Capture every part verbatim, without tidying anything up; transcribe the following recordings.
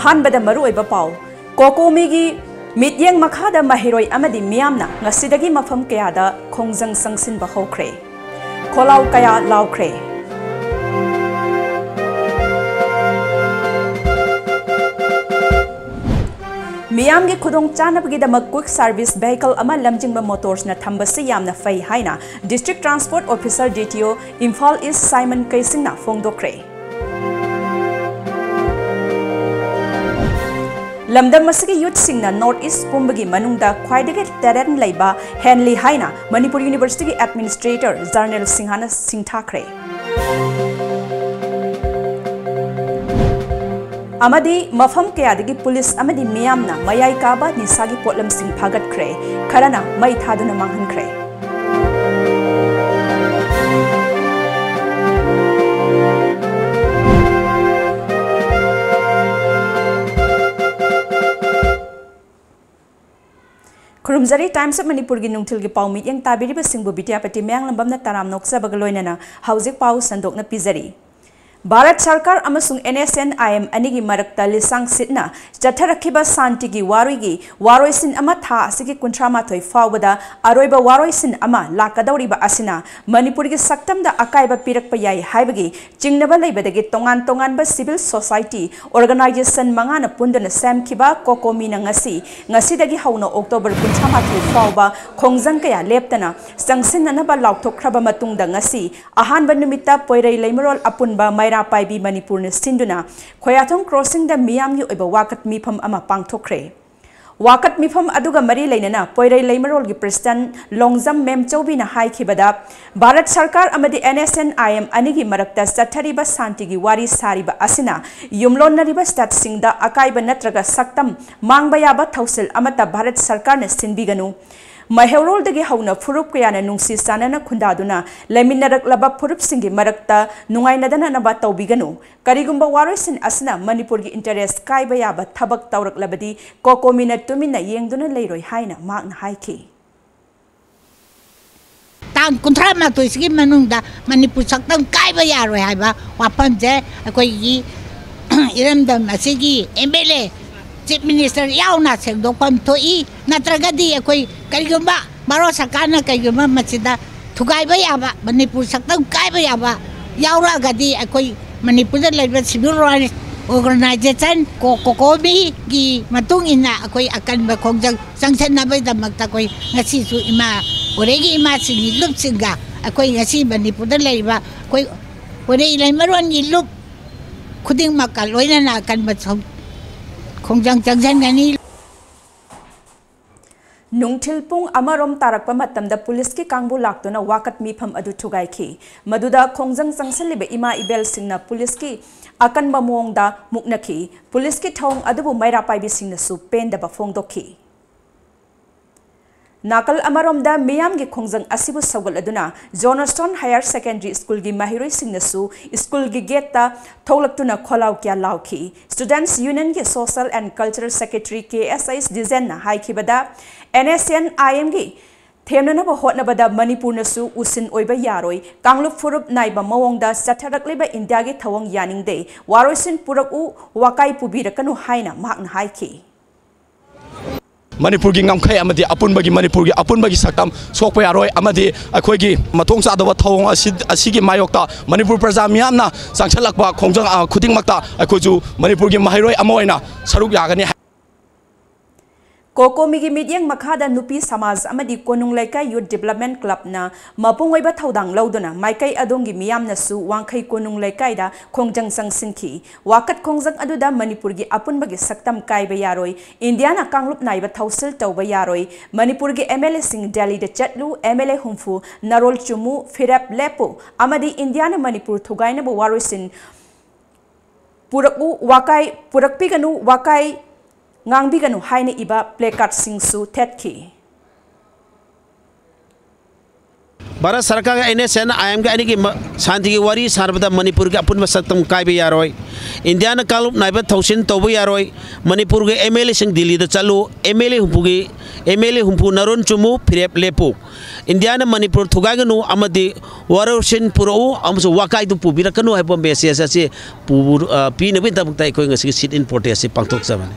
ꯑꯍꯥꯟꯕꯗ ꯃꯔꯨꯑꯣꯏꯕ ꯄꯥꯎ꯫ ꯀꯣꯀꯣꯃꯤꯒꯤ ꯃꯤꯠꯌꯦꯡ ꯃꯈꯥꯗ ꯃꯍꯩꯔꯣꯏ ꯑꯃꯗꯤ ꯃꯤꯌꯥꯝꯅ ꯉꯁꯤꯗꯒꯤ ꯃꯐꯝ ꯀꯌꯥꯗ ꯈꯣꯡꯖꯪ ꯆꯪꯁꯤꯟꯕ ꯍꯧꯈ꯭ꯔꯦ꯫ ꯈꯣꯜꯂꯥꯎ ꯀꯌꯥ ꯂꯥꯎꯈ꯭ꯔꯦ꯫ ꯃꯤꯌꯥꯝꯒꯤ ꯈꯨꯗꯣꯡꯆꯥꯅꯕꯒꯤꯗꯃꯛ quick service vehicle ꯑꯃ ꯂꯝꯖꯤꯡꯕ motorsꯅ ꯊꯝꯕꯁꯤ ꯌꯥꯝꯅ ꯐꯩ ꯍꯥꯏꯅ District Transport Officer, D T O, Imphal East ꯁꯥꯏꯃꯟ ꯀꯩꯁꯤꯡꯅ ꯐꯣꯡꯗꯣꯛꯈ꯭ꯔꯦ꯫ ꯂꯝꯗꯝ ꯑꯁꯤꯒꯤ youthꯁꯤꯡꯅ North East ꯄꯨꯝꯕꯒꯤ ꯃꯅꯨꯡꯗ ꯈ꯭ꯋꯥꯏꯗꯒꯤ talent ꯂꯩꯕ ꯍꯦꯟꯂꯤ ꯍꯥꯏꯅ ꯃꯅꯤꯄꯨꯔ Universityꯒꯤ Administrator ꯖꯔꯅꯦꯜ ꯁꯤꯡꯍꯅ ꯁꯤꯡꯊꯥꯈ꯭ꯔꯦ꯫ ꯑꯃꯗꯤ ꯃꯐꯝ ꯀꯌꯥꯗꯒꯤ ꯄꯨꯂꯤꯁ ꯑꯃꯗꯤ ꯃꯤꯌꯥꯝꯅ ꯃꯌꯥꯏ ꯀꯥꯕ ꯅꯤꯁꯥꯒꯤ ꯄꯣꯠꯂꯝꯁꯤꯡ ꯐꯥꯒꯠꯈ꯭ꯔꯦ, ꯈꯔꯅ ꯃꯩ ꯊꯥꯗꯨꯅ ꯃꯥꯡꯍꯟꯈ꯭ꯔꯦ꯫ ꯈꯨꯔꯨꯝꯖꯔꯤ꯫ Times of ꯃꯅꯤꯄꯨꯔꯒꯤ ꯅꯨꯡꯊꯤꯜꯒꯤ ꯄꯥꯎ ꯃꯤꯠꯌꯦꯡ ꯇꯥꯕꯤꯔꯤꯕꯁꯤꯡꯕꯨ ꯕꯤꯗ꯭ꯌꯥꯄꯇꯤ ꯃꯌꯥꯡꯂꯝꯕꯝꯅ ꯇꯔꯥꯝꯅ ꯑꯣꯛꯆꯕꯒ ꯂꯣꯏꯅꯅ ꯍꯧꯖꯤꯛ ꯄꯥꯎ ꯁꯟꯗꯣꯛꯅ ꯄꯤꯖꯔꯤ꯫ ꯚꯥꯔꯠ ꯁꯔꯀꯥꯔ ꯑꯃꯁꯨꯡ N S N I M ꯑꯅꯤꯒꯤ ꯃꯔꯛꯇ ꯂꯤꯁꯥꯡ ꯁꯤꯠꯅ ꯆꯠꯊꯔꯛꯈꯤꯕ ꯁꯥꯟꯇꯤꯒꯤ ꯋꯥꯔꯣꯏꯒꯤ ꯋꯥꯔꯣꯏꯁꯤꯟ ꯑꯃ ꯊꯥ ꯑꯁꯤꯒꯤ ꯀꯨꯟꯊ꯭ꯔꯥ ꯃꯥꯊꯣꯏ ꯐꯥꯎꯕꯗ ꯑꯔꯣꯏꯕ ꯋꯥꯔꯣꯏꯁꯤꯟ ꯑꯃ ꯂꯥꯛꯀꯗꯧꯔꯤꯕ ꯑꯁꯤꯅ ꯃꯅꯤꯄꯨꯔꯒꯤ ꯁꯛꯇꯝꯗ ꯑꯀꯥꯏꯕ ꯄꯤꯔꯛꯄ ꯌꯥꯏ ꯍꯥꯏꯕꯒꯤ ꯆꯤꯡꯅꯕ ꯂꯩꯕꯗꯒꯤ ꯇꯣꯉꯥꯟ ꯇꯣꯉꯥꯟꯕ civil society organization ꯃꯉꯥꯅ ꯄꯨꯟꯗꯨꯅ ꯁꯦꯝꯈꯤꯕ ꯀꯣꯀꯣꯃꯤꯅ ꯉꯁꯤ, ꯉꯁꯤꯗꯒꯤ ꯍꯧꯅ October ꯀꯨꯟꯊ꯭ꯔꯥ ꯃꯥꯊꯣꯏ ꯐꯥꯎꯕ ꯈꯣꯡꯖꯪ ꯀꯌꯥ ꯂꯦꯞꯇꯅ ꯆꯪꯁꯤꯟꯅꯅꯕ ꯂꯥꯎꯊꯣꯛꯈ꯭ꯔꯕ ꯃꯇꯨꯡꯗ ꯉꯁꯤ ꯑꯍꯥꯟꯕ ꯅꯨꯃꯤꯠꯇ ꯄꯣꯏꯔꯩ ꯂꯩꯃꯔꯣꯜ ꯑꯄꯨꯟꯕ ꯃꯩꯔꯥ ꯄꯥꯏꯕꯤ ꯃꯅꯤꯄꯨꯔꯅ ꯁꯤꯟꯗꯨꯅ ꯈꯣꯌꯥꯊꯣꯡ crossingꯗ ꯃꯤꯌꯥꯝꯒꯤ ꯑꯣꯏꯕ ꯋꯥꯀꯠ ꯃꯤꯐꯝ ꯑꯃ ꯄꯥꯡꯊꯣꯛꯈ꯭ꯔꯦ꯫ ꯋꯥꯀꯠ ꯃꯤꯐꯝ ꯑꯗꯨꯒ ꯃꯔꯤ ꯂꯩꯅꯅ ꯄꯣꯏꯔꯩ ꯂꯩꯃꯔꯣꯜꯒꯤ president ꯂꯣꯡꯖꯝ ꯃꯦꯝꯆꯧꯕꯤꯅ ꯍꯥꯏꯈꯤꯕꯗ, ꯚꯥꯔꯠ ꯁꯔꯀꯥꯔ ꯑꯃꯗꯤ N S N I M ꯑꯅꯤꯒꯤ ꯃꯔꯛꯇ ꯆꯠꯊꯔꯤꯕ ꯁꯥꯟꯇꯤꯒꯤ ꯋꯥꯔꯤ ꯁꯥꯔꯤꯕ ꯑꯁꯤꯅ ꯌꯨꯝꯂꯣꯟꯅꯔꯤꯕ stateꯁꯤꯡꯗ ꯑꯀꯥꯏꯕ ꯅꯠꯇ꯭ꯔꯒ ꯁꯛꯇꯝ ꯃꯥꯡꯕ ꯌꯥꯕ ꯊꯧꯁꯤꯜ ꯑꯃꯠꯇ ꯚꯥꯔꯠ ꯁꯔꯀꯥꯔꯅ ꯁꯤꯟꯕꯤꯒꯅꯨ꯫ ꯃꯩꯍꯧꯔꯣꯜꯗꯒꯤ ꯍꯧꯅ ꯐꯨꯔꯨꯞ ꯀꯌꯥꯅ ꯅꯨꯡꯁꯤ ꯆꯥꯟꯅꯅ ꯈꯨꯟꯗꯥꯗꯨꯅ ꯂꯩꯃꯤꯟꯅꯔꯛꯂꯕ ꯐꯨꯔꯨꯞꯁꯤꯡꯒꯤ ꯃꯔꯛꯇ ꯅꯨꯡꯉꯥꯏꯅꯗꯅꯕ ꯇꯧꯕꯤꯒꯅꯨ꯫ ꯀꯔꯤꯒꯨꯝꯕ ꯋꯥꯔꯣꯏꯁꯤꯟ ꯑꯁꯤꯅ ꯃꯅꯤꯄꯨꯔꯒꯤ interest ꯀꯥꯏꯕ ꯌꯥꯕ ꯊꯕꯛ ꯇꯧꯔꯛꯂꯕꯗꯤ ꯀꯣꯀꯣꯃꯤꯅ ꯇꯨꯃꯤꯟꯅ ꯌꯦꯡꯗꯨꯅ ꯂꯩꯔꯣꯏ ꯍꯥꯏꯅ ꯃꯍꯥꯛꯅ ꯍꯥꯏꯈꯤ꯫ ꯇꯥꯡ ꯀꯨꯟꯊ꯭ꯔꯥ ꯃꯥꯊꯣꯏꯁꯤꯒꯤ ꯃꯅꯨꯡꯗ ꯃꯅꯤꯄꯨꯔ ꯁꯛꯇꯝ ꯀꯥꯏꯕ ꯌꯥꯔꯣꯏ ꯍꯥꯏꯕ ꯋꯥꯐꯝꯁꯦ ꯑꯩꯈꯣꯏꯒꯤ ꯏꯔꯝꯗꯝ ꯑꯁꯤꯒꯤ ꯑꯦꯝ ꯑꯦꯜ ꯑꯦ, ꯆꯤꯐ ꯃꯤꯅꯤꯁꯇꯔ ꯌꯥꯎꯅ ꯁꯦꯡꯗꯣꯛꯐꯝ ꯊꯣꯛꯏ꯫ ꯅꯠꯇ꯭ꯔꯒꯗꯤ ꯑꯩꯈꯣꯏ ꯀꯔꯤꯒꯨꯝꯕ ꯚꯥꯔꯠ ꯁꯔꯀꯥꯔꯅ ꯀꯔꯤꯒꯨꯝꯕ ꯃꯁꯤꯗ ꯊꯨꯒꯥꯏꯕ ꯌꯥꯕ, ꯃꯅꯤꯄꯨꯔ ꯁꯛꯇꯝ ꯀꯥꯏꯕ ꯌꯥꯕ ꯌꯥꯎꯔꯛꯑꯒꯗꯤ ꯑꯩꯈꯣꯏ ꯃꯅꯤꯄꯨꯔꯗ ꯂꯩꯕ ꯁꯤꯚꯤꯜ ꯔꯥꯏꯠꯁ ꯑꯣꯔꯒꯅꯥꯏꯖꯦꯁꯟ ꯀꯣ-, ꯀꯣꯀꯣꯃꯤꯒꯤ ꯃꯇꯨꯡ ꯏꯟꯅ ꯑꯩꯈꯣꯏ ꯑꯀꯟꯕ ꯈꯣꯡꯖꯪ ꯆꯪꯁꯤꯟꯅꯕꯒꯤꯗꯃꯛꯇ ꯑꯩꯈꯣꯏ ꯉꯁꯤꯁꯨ ꯏꯃꯥ ꯄꯣꯏꯔꯩꯒꯤ ꯏꯃꯥꯁꯤꯡꯒꯤ ꯂꯨꯞꯁꯤꯡꯒ ꯑꯩꯈꯣꯏ ꯉꯁꯤ ꯃꯅꯤꯄꯨꯔꯗ ꯂꯩꯔꯤꯕ ꯑꯩꯈꯣꯏ ꯄꯣꯏꯔꯩ ꯂꯩꯃꯔꯣꯟꯒꯤ ꯂꯨꯞ ꯈꯨꯗꯤꯡꯃꯛꯀ ꯂꯣꯏꯅꯅ ꯑꯀꯟꯕ ꯁꯧ-, ꯈꯣꯡꯖꯪ ꯆꯪꯁꯤꯟꯒꯅꯤ꯫ ꯅꯨꯡꯊꯤꯜ ꯄꯨꯡ ꯑꯃꯔꯣꯝ ꯇꯥꯔꯛꯄ ꯃꯇꯝꯗ ꯄꯨꯂꯤꯁꯀꯤ ꯀꯥꯡꯕꯨ ꯂꯥꯛꯇꯨꯅ ꯋꯥꯀꯠ ꯃꯤꯐꯝ ꯑꯗꯨ ꯊꯨꯒꯥꯏꯈꯤ꯫ ꯃꯗꯨꯗ ꯈꯣꯡꯖꯪ ꯆꯪꯁꯤꯜꯂꯤꯕ ꯏꯃꯥ ꯏꯕꯦꯜꯁꯤꯡꯅ ꯄꯨꯂꯤꯁꯀꯤ ꯑꯀꯟꯕ ꯃꯑꯣꯡꯗ ꯃꯨꯛꯅꯈꯤ꯫ ꯄꯨꯂꯤꯁꯀꯤ ꯊꯧꯑꯣꯡ ꯑꯗꯨꯕꯨ ꯃꯩꯔꯥ ꯄꯥꯏꯕꯤꯁꯤꯡꯅꯁꯨ ꯄꯦꯟꯗꯕ ꯐꯣꯡꯗꯣꯛꯈꯤ꯫ ꯅꯥꯀꯜ ꯑꯃꯔꯣꯝꯗ ꯃꯤꯌꯥꯝꯒꯤ ꯈꯣꯡꯖꯪ ꯑꯁꯤꯕꯨ ꯁꯧꯒꯠꯂꯗꯨꯅ ꯖꯣꯟꯁꯇꯣꯟ ꯍꯥꯌꯔ ꯁꯦꯀꯦꯟꯗꯔꯤ ꯁ꯭ꯀꯨꯜꯒꯤ ꯃꯍꯩꯔꯣꯏꯁꯤꯡꯅꯁꯨ ꯁ꯭ꯀꯨꯜꯒꯤ ꯒꯦꯠꯇ ꯊꯣꯛꯂꯛꯇꯨꯅ ꯈꯣꯜꯂꯥꯎ ꯀꯌꯥ ꯂꯥꯎꯈꯤ꯫ Students Unionꯒꯤ Social and Cultural Secretary K S H ꯗꯤꯖꯦꯟꯅ ꯍꯥꯏꯈꯤꯕꯗ, ꯑꯦꯟ ꯑꯦꯁ ꯑꯦꯟ ꯑꯥꯏ ꯑꯦꯝꯒꯤ ꯊꯦꯝꯅꯅꯕ ꯍꯣꯠꯅꯕꯗ ꯃꯅꯤꯄꯨꯔꯅꯁꯨ ꯎꯁꯤꯟ ꯑꯣꯏꯕ ꯌꯥꯔꯣꯏ꯫ ꯀꯥꯡꯂꯨꯞ ꯐꯨꯔꯨꯞ ꯅꯥꯏꯕ ꯃꯑꯣꯡꯗ ꯆꯠꯊꯔꯛꯂꯤꯕ ꯏꯟꯗꯤꯌꯥꯒꯤ ꯊꯧꯑꯣꯡ ꯌꯥꯅꯤꯡꯗꯦ꯫ ꯋꯥꯔꯣꯏꯁꯤꯟ ꯄꯨꯔꯛꯎ, ꯋꯥꯀꯥꯏ ꯄꯨꯕꯤꯔꯛꯀꯅꯨ ꯍꯥꯏꯅ ꯃꯍꯥꯛꯅ ꯍꯥꯏꯈꯤ꯫ ꯃꯅꯤꯄꯨꯔꯒꯤ ꯉꯝꯈꯩ ꯑꯃꯗꯤ ꯑꯄꯨꯟꯕꯒꯤ, ꯃꯅꯤꯄꯨꯔꯒꯤ ꯑꯄꯨꯟꯕꯒꯤ ꯁꯛꯇꯝ ꯁꯣꯛꯄ ꯌꯥꯔꯣꯏ, ꯑꯃꯗꯤ ꯑꯩꯈꯣꯏꯒꯤ ꯃꯊꯣꯡ ꯆꯥꯗꯕ ꯊꯧꯑꯣꯡ ꯑꯁꯤ, ꯑꯁꯤꯒꯤ ꯃꯥꯌꯣꯛꯇ ꯃꯅꯤꯄꯨꯔ ꯄ꯭ꯔꯖꯥ ꯃꯤꯌꯥꯝꯅ ꯆꯪꯁꯤꯜꯂꯛꯄ ꯈꯣꯡꯖꯪ, ꯑ, ꯈꯨꯗꯤꯡꯃꯛꯇ ꯑꯩꯈꯣꯏꯁꯨ ꯃꯅꯤꯄꯨꯔꯒꯤ ꯃꯍꯩꯔꯣꯏ ꯑꯃ ꯑꯣꯏꯅ ꯁꯔꯨꯛ ꯌꯥꯒꯅꯤ꯫ ꯀꯣꯀꯣꯃꯤꯒꯤ ꯃꯤꯠꯌꯦꯡ ꯃꯈꯥꯗ ꯅꯨꯄꯤ ꯁꯃꯥꯖ ꯑꯃꯗꯤ ꯀꯣꯅꯨꯡ ꯂꯩꯀꯥꯏ ꯌꯨꯠ ꯗꯤꯕꯦꯂꯞꯃꯦꯟ ꯀ꯭ꯂꯕꯅ ꯃꯄꯨꯡ ꯑꯣꯏꯕ ꯊꯧꯗꯥꯡ ꯂꯧꯗꯨꯅ ꯃꯥꯏꯀꯩ ꯑꯗꯣꯝꯒꯤ ꯃꯤꯌꯥꯝꯅꯁꯨ ꯋꯥꯡꯈꯩ ꯀꯣꯅꯨꯡ ꯂꯩꯀꯥꯏꯗ ꯈꯣꯡꯖꯪ ꯆꯪꯁꯤꯟꯈꯤ꯫ ꯋꯥꯀꯠ ꯈꯣꯡꯖꯪ ꯑꯗꯨꯗ ꯃꯅꯤꯄꯨꯔꯒꯤ ꯑꯄꯨꯟꯕꯒꯤ ꯁꯛꯇꯝ ꯀꯥꯏꯕ ꯌꯥꯔꯣꯏ, ꯏꯟꯗꯤꯌꯥꯅ ꯀꯥꯡꯂꯨꯞ ꯅꯥꯏꯕ ꯊꯧꯁꯤꯜ ꯇꯧꯕ ꯌꯥꯔꯣꯏ, ꯃꯅꯤꯄꯨꯔꯒꯤ ꯑꯦꯝ ꯑꯦꯜ ꯑꯦꯁꯤꯡ ꯗꯦꯜꯂꯤꯗ ꯆꯠꯂꯨ, ꯑꯦꯝ ꯑꯦꯜ ꯑꯦ ꯍꯨꯝꯐꯨ ꯅꯔꯣꯜ ꯆꯨꯝꯃꯨ, ꯐꯤꯔꯦꯞ ꯂꯦꯞꯄꯨ ꯑꯃꯗꯤ ꯏꯟꯗꯤꯌꯥꯅ ꯃꯅꯤꯄꯨꯔ ꯊꯨꯒꯥꯏꯅꯕ ꯋꯥꯔꯣꯏꯁꯤꯟ ꯄꯨꯔꯛꯎ, ꯋꯥꯀꯥꯏ ꯄꯨꯔꯛꯄꯤꯒꯅꯨ, ꯋꯥꯀꯥꯏ ꯉꯥꯡꯕꯤꯒꯅꯨ ꯍꯥꯏꯅ ꯏꯕ ꯄ꯭ꯂꯦꯀꯥꯔꯠꯁꯤꯡꯁꯨ ꯊꯦꯠꯈꯤ꯫ Bharat ꯁꯔꯀꯥꯔꯒ and S N I ꯑꯦꯝꯒ ꯑꯅꯤꯒꯤ ꯃ-, ꯁꯥꯟꯇꯤꯒꯤ ꯋꯥꯔꯤ ꯁꯥꯟꯅꯕꯗ ꯃꯅꯤꯄꯨꯔꯒꯤ ꯑꯄꯨꯟꯕ ꯁꯛꯇꯝ ꯀꯥꯏꯕ ꯌꯥꯔꯣꯏ꯫ ꯏꯟꯗꯤꯌꯥꯅ ꯀꯥꯡꯂꯨꯞ ꯅꯥꯏꯕ ꯊꯧꯁꯤꯟ ꯇꯧꯕ ꯌꯥꯔꯣꯏ꯫ ꯃꯅꯤꯄꯨꯔꯒꯤ ꯑꯦꯝ ꯑꯦꯜ ꯑꯦꯁꯤꯡ ꯗꯤꯜꯂꯤꯗ ꯆꯠꯂꯨ꯫ ꯑꯦꯝ ꯑꯦꯜ ꯑꯦ ꯍꯨꯝꯐꯨꯒꯤ, ꯑꯦꯝ ꯑꯦꯜ ꯑꯦ ꯍꯨꯝꯐꯨ ꯅꯔꯣꯟ ꯆꯨꯝꯃꯨ, ꯐꯤꯔꯦꯞ ꯂꯦꯞꯄꯨ꯫ ꯏꯟꯗꯤꯌꯥꯅ ꯃꯅꯤꯄꯨꯔ ꯊꯨꯒꯥꯏꯒꯅꯨ ꯑꯃꯗꯤ ꯋꯥꯔꯣꯏꯁꯤꯟ ꯄꯨꯔꯛꯎ ꯑꯃꯁꯨꯡ ꯋꯥꯀꯥꯏꯗꯨ ꯄꯨꯕꯤꯔꯛꯀꯅꯨ ꯍꯥꯏꯕ ꯃꯦꯁꯦꯖ ꯑꯁꯤ ꯄꯨ-, ꯑ, ꯄꯤꯅꯕꯒꯤꯗꯃꯛꯇ ꯑꯩꯈꯣꯏ ꯉꯁꯤꯒꯤ sit-in protest ꯑꯁꯤ ꯄꯥꯡꯊꯣꯛꯆꯕꯅꯤ꯫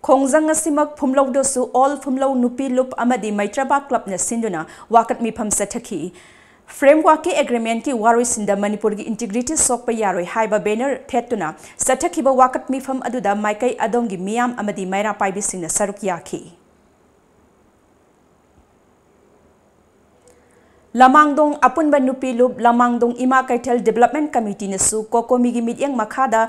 ꯈꯣꯡꯖꯪ ꯑꯁꯤꯃꯛ ꯐꯨꯝꯂꯧꯗꯁꯨ ꯑꯣꯜ ꯐꯨꯝꯂꯧ ꯅꯨꯄꯤ ꯂꯨꯞ ꯑꯃꯗꯤ ꯃꯩꯇ꯭ꯔꯕꯥ ꯀ꯭ꯂꯕꯅ ꯁꯤꯟꯗꯨꯅ ꯋꯥꯀꯠ ꯃꯤꯐꯝ ꯆꯠꯊꯈꯤ꯫ ꯐ꯭ꯔꯦꯝꯋꯥꯔꯛꯀꯤ ꯑꯦꯒ꯭ꯔꯤꯃꯦꯟꯠꯀꯤ ꯋꯥꯔꯣꯏꯁꯤꯟꯗ ꯃꯅꯤꯄꯨꯔꯒꯤ ꯏꯟꯇꯤꯒ꯭ꯔꯤꯇꯤ ꯁꯣꯛꯄ ꯌꯥꯔꯣꯏ ꯍꯥꯏꯕ ꯕꯦꯅꯔ ꯊꯦꯠꯇꯨꯅ ꯆꯠꯊꯈꯤꯕ ꯋꯥꯀꯠ ꯃꯤꯐꯝ ꯑꯗꯨꯗ ꯃꯥꯏꯀꯩ ꯑꯗꯣꯝꯒꯤ ꯃꯤꯌꯥꯝ ꯑꯃꯗꯤ ꯃꯩꯔꯥ ꯄꯥꯏꯕꯤꯁꯤꯡꯅ ꯁꯔꯨꯛ ꯌꯥꯈꯤ꯫ ꯂꯃꯥꯡꯗꯣꯡ ꯑꯄꯨꯟꯕ ꯅꯨꯄꯤ ꯂꯨꯞ, ꯂꯃꯥꯡꯗꯣꯡ ꯏꯃꯥ ꯀꯩꯊꯦꯜ ꯗꯤꯕꯦꯂꯞꯃꯦꯟꯠ ꯀꯃꯤꯇꯤꯅꯁꯨ ꯀꯣꯀꯣꯃꯤꯒꯤ ꯃꯤꯠꯌꯦꯡ ꯃꯈꯥꯗ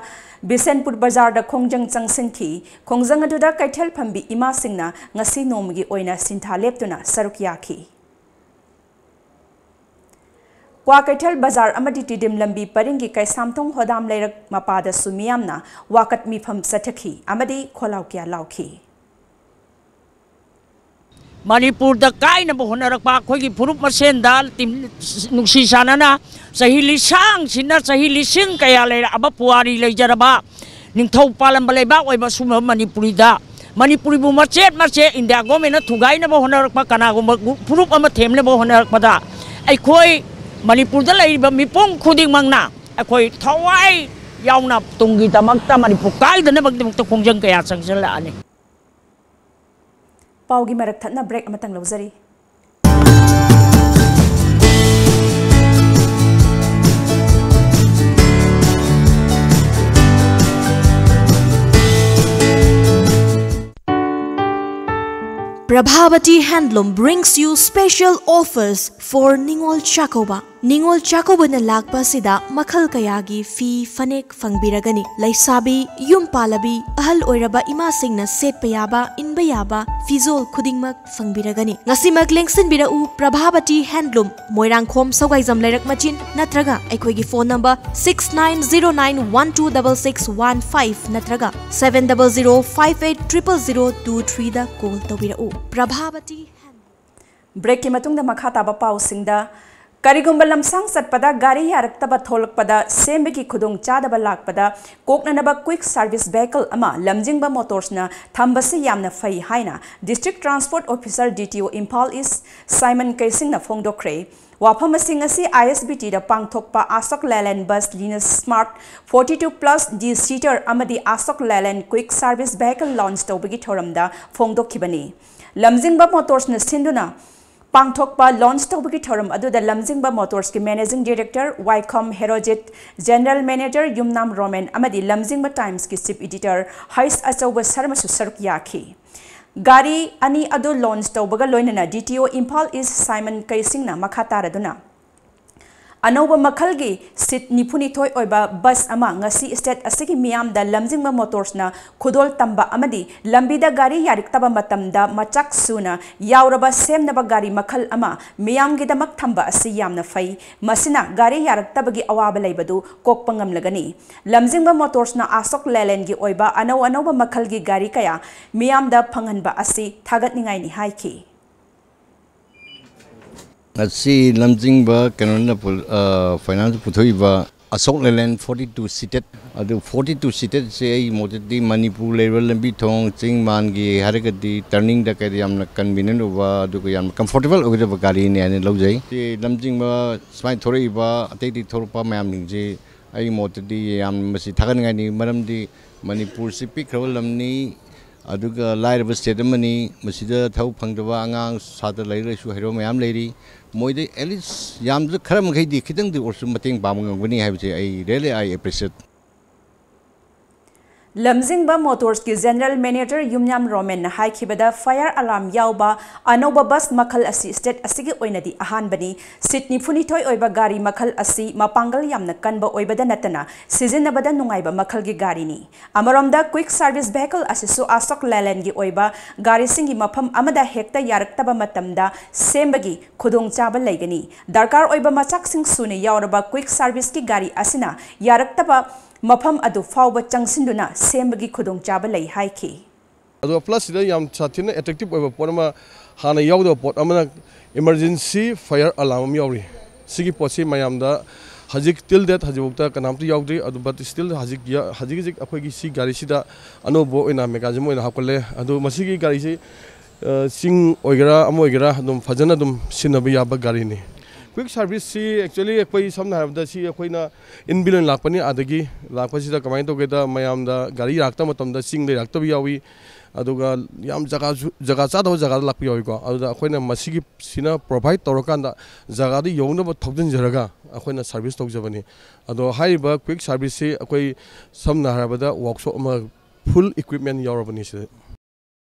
ꯕꯤꯁꯦꯟꯄꯨꯔ ꯕꯖꯥꯔꯗ ꯈꯣꯡꯖꯪ ꯆꯪꯁꯤꯟꯈꯤ꯫ ꯈꯣꯡꯖꯪ ꯑꯗꯨꯗ ꯀꯩꯊꯦꯜ ꯐꯝꯕꯤ ꯏꯃꯥꯁꯤꯡꯅ ꯉꯁꯤ ꯅꯣꯡꯃꯒꯤ ꯑꯣꯏꯅ ꯁꯤꯟꯊꯥ ꯂꯦꯞꯇꯨꯅ ꯁꯔꯨꯛ ꯌꯥꯈꯤ꯫ ꯀ꯭ꯋꯥꯀꯩꯊꯦꯜ ꯕꯖꯥꯔ ꯑꯃꯗꯤ ꯇꯤꯗꯤꯝ ꯂꯝꯕꯤ ꯄꯔꯤꯡꯒꯤ ꯀꯩꯁꯥꯝꯊꯣꯡ ꯍꯣꯗꯥꯝ ꯂꯩꯔꯛ ꯃꯄꯥꯗꯁꯨ ꯃꯤꯌꯥꯝꯅ ꯋꯥꯀꯠ ꯃꯤꯐꯝ ꯆꯠꯊꯈꯤ ꯑꯃꯗꯤ ꯈꯣꯜꯂꯥꯎ ꯀꯌꯥ ꯂꯥꯎꯈꯤ꯫ ꯃꯅꯤꯄꯨꯔꯗ ꯀꯥꯏꯅꯕ ꯍꯣꯠꯅꯔꯛꯄ ꯑꯩꯈꯣꯏꯒꯤ ꯐꯨꯔꯨꯞ ꯃꯁꯦꯟꯗ ꯇꯤꯝ-, ꯅꯨꯡꯁꯤ ꯆꯥꯟꯅꯅ ꯆꯍꯤ ꯂꯤꯁꯥꯡꯁꯤꯅ, ꯆꯍꯤ ꯂꯤꯁꯤꯡ ꯀꯌꯥ ꯂꯩꯔꯛꯑꯕ, ꯄꯨꯋꯥꯔꯤ ꯂꯩꯖꯔꯕ, ꯅꯤꯡꯊꯧ ꯄꯥꯜꯂꯝꯕ ꯂꯩꯕꯥꯛ ꯑꯣꯏꯕ ꯁꯨꯝꯕ ꯃꯅꯤꯄꯨꯔꯤꯗ, ꯃꯅꯤꯄꯨꯔꯤꯕꯨ ꯃꯆꯦꯠ ꯃꯆꯦꯠ ꯏꯟꯗꯤꯌꯥ ꯒꯣꯔꯃꯦꯟꯅ ꯊꯨꯒꯥꯏꯅꯕ ꯍꯣꯠꯅꯔꯛꯄ, ꯀꯅꯥꯒꯨꯝꯕ ꯒ꯭ꯔꯨꯞ, ꯐꯨꯔꯨꯞ ꯑꯃ ꯊꯦꯝꯅꯕ ꯍꯣꯠꯅꯔꯛꯄꯗ, ꯑꯩꯈꯣꯏ ꯃꯅꯤꯄꯨꯔꯗ ꯂꯩꯔꯤꯕ ꯃꯤꯄꯨꯝ ꯈꯨꯗꯤꯡꯃꯛꯅ ꯑꯩꯈꯣꯏ ꯊꯋꯥꯏ ꯌꯥꯎꯅ ꯇꯨꯡꯒꯤꯗꯃꯛꯇ, ꯃꯅꯤꯄꯨꯔ ꯀꯥꯏꯗꯅꯕꯒꯤꯗꯃꯛꯇ ꯈꯣꯡꯖꯪ ꯀꯌꯥ ꯆꯪꯁꯤꯜꯂꯛꯑꯅꯤ꯫ ꯄꯥꯎꯒꯤ ꯃꯔꯛ ꯊꯠꯅ ꯕ꯭ꯔꯦꯛ ꯑꯃꯇꯪ ꯂꯧꯖꯔꯤ꯫ Prabhavati Handloom brings you special offers for Ningol Chakkouba. ꯅꯤꯉꯣꯜ ꯆꯥꯛꯀꯧꯕꯅ ꯂꯥꯛꯄ ꯑꯁꯤꯗ ꯃꯈꯜ ꯀꯌꯥꯒꯤ ꯐꯤ, ꯐꯅꯦꯛ ꯐꯪꯕꯤꯔꯒꯅꯤ꯫ ꯂꯩꯁꯥꯕꯤ, ꯌꯨꯝ ꯄꯥꯜꯂꯕꯤ, ꯑꯍꯜ ꯑꯣꯏꯔꯕ ꯏꯃꯥꯁꯤꯡꯅ ꯁꯦꯠꯄ ꯌꯥꯕ, ꯏꯟꯕ ꯌꯥꯕ ꯐꯤꯖꯣꯜ ꯈꯨꯗꯤꯡꯃꯛ ꯐꯪꯕꯤꯔꯒꯅꯤ꯫ ꯉꯁꯤꯃꯛ ꯂꯦꯡꯁꯤꯟꯕꯤꯔꯛꯎ ꯄ꯭ꯔꯚꯥꯕꯇꯤ ꯍꯦꯟꯗꯂꯨꯝ, ꯃꯣꯏꯔꯥꯡꯈꯣꯝ ꯁꯧꯒꯥꯏꯖꯝ ꯂꯩꯔꯛ ꯃꯆꯤꯟ, ꯅꯠꯇ꯭ꯔꯒ ꯑꯩꯈꯣꯏꯒꯤ phone number six nine zero nine one two double six one five ꯅꯠꯇ꯭ꯔꯒ seven double zero five eight triple zero two three ꯗ ꯀꯣꯜ ꯇꯧꯕꯤꯔꯛꯎ꯫ ꯄ꯭ꯔꯚꯥꯕꯇꯤ ꯍꯦꯟꯗꯂꯨꯝ꯫ ꯕ꯭ꯔꯦꯛꯀꯤ ꯃꯇꯨꯡꯗ ꯃꯈꯥ ꯇꯥꯕ ꯄꯥꯎꯁꯤꯡꯗ, ꯀꯔꯤꯒꯨꯝꯕ ꯂꯝꯁꯥꯡ ꯆꯠꯄꯗ ꯒꯥꯔꯤ ꯌꯥꯔꯛꯇꯕ ꯊꯣꯛꯂꯛꯄꯗ ꯁꯦꯝꯕꯒꯤ ꯈꯨꯗꯣꯡ ꯆꯥꯗꯕ ꯂꯥꯛꯄꯗ ꯀꯣꯛꯅꯅꯕ quick service vehicle ꯑꯃ ꯂꯝꯖꯤꯡꯕ ꯃꯣꯇꯣꯔꯁꯅ ꯊꯝꯕꯁꯤ ꯌꯥꯝꯅ ꯐꯩ ꯍꯥꯏꯅ District Transport Officer, D T O, Imphal East Simon Keisingꯅ ꯐꯣꯡꯗꯣꯛꯈ꯭ꯔꯦ꯫ ꯋꯥꯐꯝ ꯑꯁꯤ ꯉꯁꯤ I S B Tꯗ ꯄꯥꯡꯊꯣꯛꯄ Ashok Leyland bus, Linus Smart forty two plus D seater ꯑꯃꯗꯤ Ashok Leyland quick service vehicle launch ꯇꯧꯕꯒꯤ ꯊꯧꯔꯝꯗ ꯐꯣꯡꯗꯣꯛꯈꯤꯕꯅꯤ꯫ ꯂꯝꯖꯤꯡꯕ ꯃꯣꯇꯣꯔꯁꯅ ꯁꯤꯟꯗꯨꯅ ꯄꯥꯡꯊꯣꯛꯄ launch ꯇꯧꯕꯒꯤ ꯊꯧꯔꯝ ꯑꯗꯨꯗ ꯂꯝꯖꯤꯡꯕ ꯃꯣꯇꯣꯔꯁꯀꯤ Managing Director ꯋꯥꯏꯈꯣꯝ ꯍꯦꯔꯣꯖꯤꯠ, General Manager ꯌꯨꯝꯅꯥꯝ ꯔꯣꯃꯦꯟ ꯑꯃꯗꯤ ꯂꯝꯖꯤꯡꯕ Timesꯀꯤ Chief Editor ꯍꯩꯁ ꯑꯆꯧꯕ ꯁꯔꯃꯁꯨ ꯁꯔꯨꯛ ꯌꯥꯈꯤ꯫ ꯒꯥꯔꯤ ꯑꯅꯤ ꯑꯗꯨ launch ꯇꯧꯕꯒ ꯂꯣꯏꯅꯅ D T O Imphal East Simon Keisingꯅ ꯃꯈꯥ ꯇꯥꯔꯗꯨꯅ, ꯑꯅꯧꯕ ꯃꯈꯜꯒꯤ seat ꯅꯤꯐꯨꯅꯤꯊꯣꯏ ꯑꯣꯏꯕ bus ꯑꯃ ꯉꯁꯤ state ꯑꯁꯤꯒꯤ ꯃꯤꯌꯥꯝꯗ ꯂꯝꯖꯤꯡꯕ ꯃꯣꯇꯣꯔꯁꯅ ꯈꯨꯗꯣꯜ ꯇꯝꯕ ꯑꯃꯗꯤ ꯂꯝꯕꯤꯗ ꯒꯥꯔꯤ ꯌꯥꯔꯛꯇꯕ ꯃꯇꯝꯗ ꯃꯆꯥꯛ ꯁꯨꯅ ꯌꯥꯎꯔꯕ ꯁꯦꯝꯅꯕ ꯒꯥꯔꯤ ꯃꯈꯜ ꯑꯃ ꯃꯤꯌꯥꯝꯒꯤꯗꯃꯛ ꯊꯝꯕ ꯑꯁꯤ ꯌꯥꯝꯅ ꯐꯩ꯫ ꯃꯁꯤꯅ ꯒꯥꯔꯤ ꯌꯥꯔꯛꯇꯕꯒꯤ ꯑꯋꯥꯕ ꯂꯩꯕꯗꯨ ꯀꯣꯛꯄ ꯉꯝꯂꯒꯅꯤ꯫ ꯂꯝꯖꯤꯡꯕ ꯃꯣꯇꯣꯔꯁꯅ Ashok Leylandꯒꯤ ꯑꯣꯏꯕ ꯑꯅꯧ ꯑꯅꯧꯕ ꯃꯈꯜꯒꯤ ꯒꯥꯔꯤ ꯀꯌꯥ ꯃꯤꯌꯥꯝꯗ ꯐꯪꯍꯟꯕ ꯑꯁꯤ ꯊꯥꯒꯠꯅꯤꯡꯉꯥꯏꯅꯤ ꯍꯥꯏꯈꯤ꯫ ꯉꯁꯤ ꯂꯝꯖꯤꯡꯕ ꯀꯩꯅꯣꯅ ꯄꯨ-, ꯑ, finance ꯄꯨꯊꯣꯛꯏꯕ Ashok Leyland forty two seated, ꯑꯗꯨ forty two seated ꯁꯦ ꯑꯩ ꯃꯣꯠꯇꯗꯤ ꯃꯅꯤꯄꯨꯔ ꯂꯩꯔꯤꯕ ꯂꯝꯕꯤ ꯊꯣꯡ ꯆꯤꯡ ꯃꯥꯟꯒꯤ ꯍꯥꯏꯔꯒꯗꯤ turningꯗ ꯀꯩꯗ ꯌꯥꯝꯅ convenient ꯑꯣꯏꯕ, ꯑꯗꯨꯒ ꯌꯥꯝꯅ comfortable ꯑꯣꯏꯒꯗꯕ ꯒꯥꯔꯤꯅꯤ ꯍꯥꯏꯅ ꯂꯧꯖꯩ꯫ ꯁꯤ ꯂꯝꯖꯤꯡꯕ ꯁꯨꯃꯥꯏꯅ ꯊꯣꯔꯛꯏꯕ ꯑꯇꯩ ꯑꯇꯩ ꯊꯣꯔꯛꯄ ꯃꯌꯥꯝꯁꯤꯡꯁꯤ ꯑꯩ ꯃꯣꯠꯇꯗꯤ ꯌꯥꯝ ꯃꯁꯤ ꯊꯥꯒꯠꯅꯤꯡꯉꯥꯏꯅꯤ, ꯃꯔꯝꯗꯤ ꯃꯅꯤꯄꯨꯔꯁꯤ ꯄꯤꯛꯈ꯭ꯔꯕ ꯂꯝꯅꯤ, ꯑꯗꯨꯒ ꯂꯥꯏꯔꯕ state ꯑꯃꯅꯤ꯫ ꯃꯁꯤꯗ ꯊꯕꯛ ꯐꯪꯗꯕ ꯑꯉꯥꯡ, ꯁꯥꯇ꯭ꯔ, ꯂꯥꯏꯔꯤꯛ ꯂꯥꯏꯁꯨ ꯍꯩꯔꯕ ꯃꯌꯥꯝ ꯂꯩꯔꯤ꯫ ꯃꯣꯏꯗ at least ꯌꯥꯝꯗ꯭ꯔ ꯈꯔ ꯃꯈꯩꯗꯤ ꯈꯤꯇꯪꯗꯤ ꯑꯣꯏꯔꯁꯨ ꯃꯇꯦꯡ ꯄꯥꯡꯕ ꯉꯝꯒꯅꯤ ꯍꯥꯏꯕꯁꯦ ꯑꯩ really I appreciate꯫ ꯂꯝꯖꯤꯡꯕ ꯃꯣꯇꯣꯔꯁꯀꯤ General Manager ꯌꯨꯝꯌꯥꯝ ꯔꯣꯃꯦꯟꯅ ꯍꯥꯏꯈꯤꯕꯗ, fire alarm ꯌꯥꯎꯕ ꯑꯅꯧꯕ bus ꯃꯈꯜ ꯑꯁꯤ state ꯑꯁꯤꯒꯤ ꯑꯣꯏꯅꯗꯤ ꯑꯍꯥꯟꯕꯅꯤ꯫ Seat ꯅꯤꯐꯨꯅꯤꯊꯣꯏ ꯑꯣꯏꯕ ꯒꯥꯔꯤ ꯃꯈꯜ ꯑꯁꯤ ꯃꯄꯥꯡꯒꯜ ꯌꯥꯝꯅ ꯀꯟꯕ ꯑꯣꯏꯕꯗ ꯅꯠꯇꯅ ꯁꯤꯖꯤꯟꯅꯕꯗ ꯅꯨꯡꯉꯥꯏꯕ ꯃꯈꯜꯒꯤ ꯒꯥꯔꯤꯅꯤ꯫ ꯑꯃꯔꯣꯝꯗ, quick service vehicle ꯑꯁꯤꯁꯨ Ashok Leylandꯒꯤ ꯑꯣꯏꯕ ꯒꯥꯔꯤꯁꯤꯡꯒꯤ ꯃꯐꯝ ꯑꯃꯗ ꯍꯦꯛꯇ ꯌꯥꯔꯛꯇꯕ ꯃꯇꯝꯗ ꯁꯦꯝꯕꯒꯤ ꯈꯨꯗꯣꯡꯆꯥꯕ ꯂꯩꯒꯅꯤ꯫ ꯗꯔꯀꯥꯔ ꯑꯣꯏꯕ ꯃꯆꯥꯛꯁꯤꯡ ꯁꯨꯅ ꯌꯥꯎꯔꯕ quick serviceꯀꯤ ꯒꯥꯔꯤ ꯑꯁꯤꯅ ꯌꯥꯔꯛꯇꯕ ꯃꯐꯝ ꯑꯗꯨ ꯐꯥꯎꯕ ꯆꯪꯁꯤꯟꯗꯨꯅ ꯁꯦꯝꯕꯒꯤ ꯈꯨꯗꯣꯡꯆꯥꯕ ꯂꯩ ꯍꯥꯏꯈꯤ꯫ ꯑꯗꯨꯒ plus ꯁꯤꯗ ꯌꯥꯝ ꯁꯥꯊꯤꯅ attractive ꯑꯣꯏꯕ ꯄꯣꯠ ꯑꯃ, ꯍꯥꯟꯅ ꯌꯥꯎꯗꯕ ꯄꯣꯠ ꯑꯃꯅ emergency fire alarm ꯑꯃ ꯌꯥꯎꯔꯤ꯫ ꯁꯤꯒꯤ ꯄꯣꯠꯁꯤ ꯃꯌꯥꯝꯗ ꯍꯧꯖꯤꯛ till date ꯍꯧꯖꯤꯛꯐꯥꯎꯗ ꯀꯅꯥꯝꯇ ꯌꯥꯎꯗ꯭ꯔꯤ꯫ ꯑꯗꯨ but still ꯍꯧꯖꯤꯛ ꯌ-, ꯍꯧꯖꯤꯛ ꯍꯧꯖꯤꯛ ꯑꯩꯈꯣꯏꯒꯤ ꯁꯤ ꯒꯥꯔꯤꯁꯤꯗ ꯑꯅꯧꯕ ꯑꯣꯏꯅ mechanism ꯑꯣꯏꯅ ꯍꯥꯞꯀꯠꯂꯦ꯫ ꯑꯗꯨ ꯃꯁꯤꯒꯤ ꯒꯥꯔꯤꯁꯤ, ꯑ, ꯆꯤꯡ ꯑꯣꯏꯒꯦꯔꯥ ꯑꯃ ꯑꯣꯏꯒꯦꯔꯥ ꯑꯗꯨꯝ ꯐꯖꯅ ꯑꯗꯨꯝ ꯁꯤꯖꯤꯟꯅꯕ ꯌꯥꯕ ꯒꯥꯔꯤꯅꯤ꯫ Quick service ꯁꯤ actually ꯑꯩꯈꯣꯏ ꯁꯝꯅ ꯍꯥꯏꯔꯕꯗ ꯁꯤ ꯑꯩꯈꯣꯏꯅ ꯏꯟꯕꯤꯜ ꯑꯣꯏꯅ ꯂꯥꯛꯄꯅꯤ꯫ ꯑꯗꯒꯤ ꯂꯥꯛꯄꯁꯤꯗ ꯀꯃꯥꯏꯅ ꯇꯧꯒꯦꯗ ꯃꯌꯥꯝꯗ ꯒꯥꯔꯤ ꯂꯥꯛꯇꯕ ꯃꯇꯝꯗ ꯆꯤꯡꯗ ꯂꯥꯛꯇꯕ ꯌꯥꯎꯏ꯫ ꯑꯗꯨꯒ ꯌꯥꯝ ꯖꯒꯥꯁꯨ, ꯖꯒꯥ ꯆꯥꯗꯕ ꯖꯒꯥꯗ ꯂꯥꯛꯄ ꯌꯥꯎꯏꯀꯣ꯫ ꯑꯗꯨꯗ ꯑꯩꯈꯣꯏꯅ ꯃꯁꯤꯒꯤ ꯁꯤꯅ provide ꯇꯧꯔꯀꯥꯟꯗ ꯖꯒꯥꯗ ꯌꯧꯅꯕ ꯊꯧꯖꯤꯟꯖꯔꯒ ꯑꯩꯈꯣꯏꯅ service ꯇꯧꯖꯕꯅꯤ꯫ ꯑꯗꯣ ꯍꯥꯏꯔꯤꯕ quick service ꯁꯤ ꯑꯩꯈꯣꯏ ꯁꯝꯅ ꯍꯥꯏꯔꯕꯗ workshop ꯑꯃ full equipment ꯌꯥꯎꯔꯕꯅꯤ ꯁꯤꯗ꯫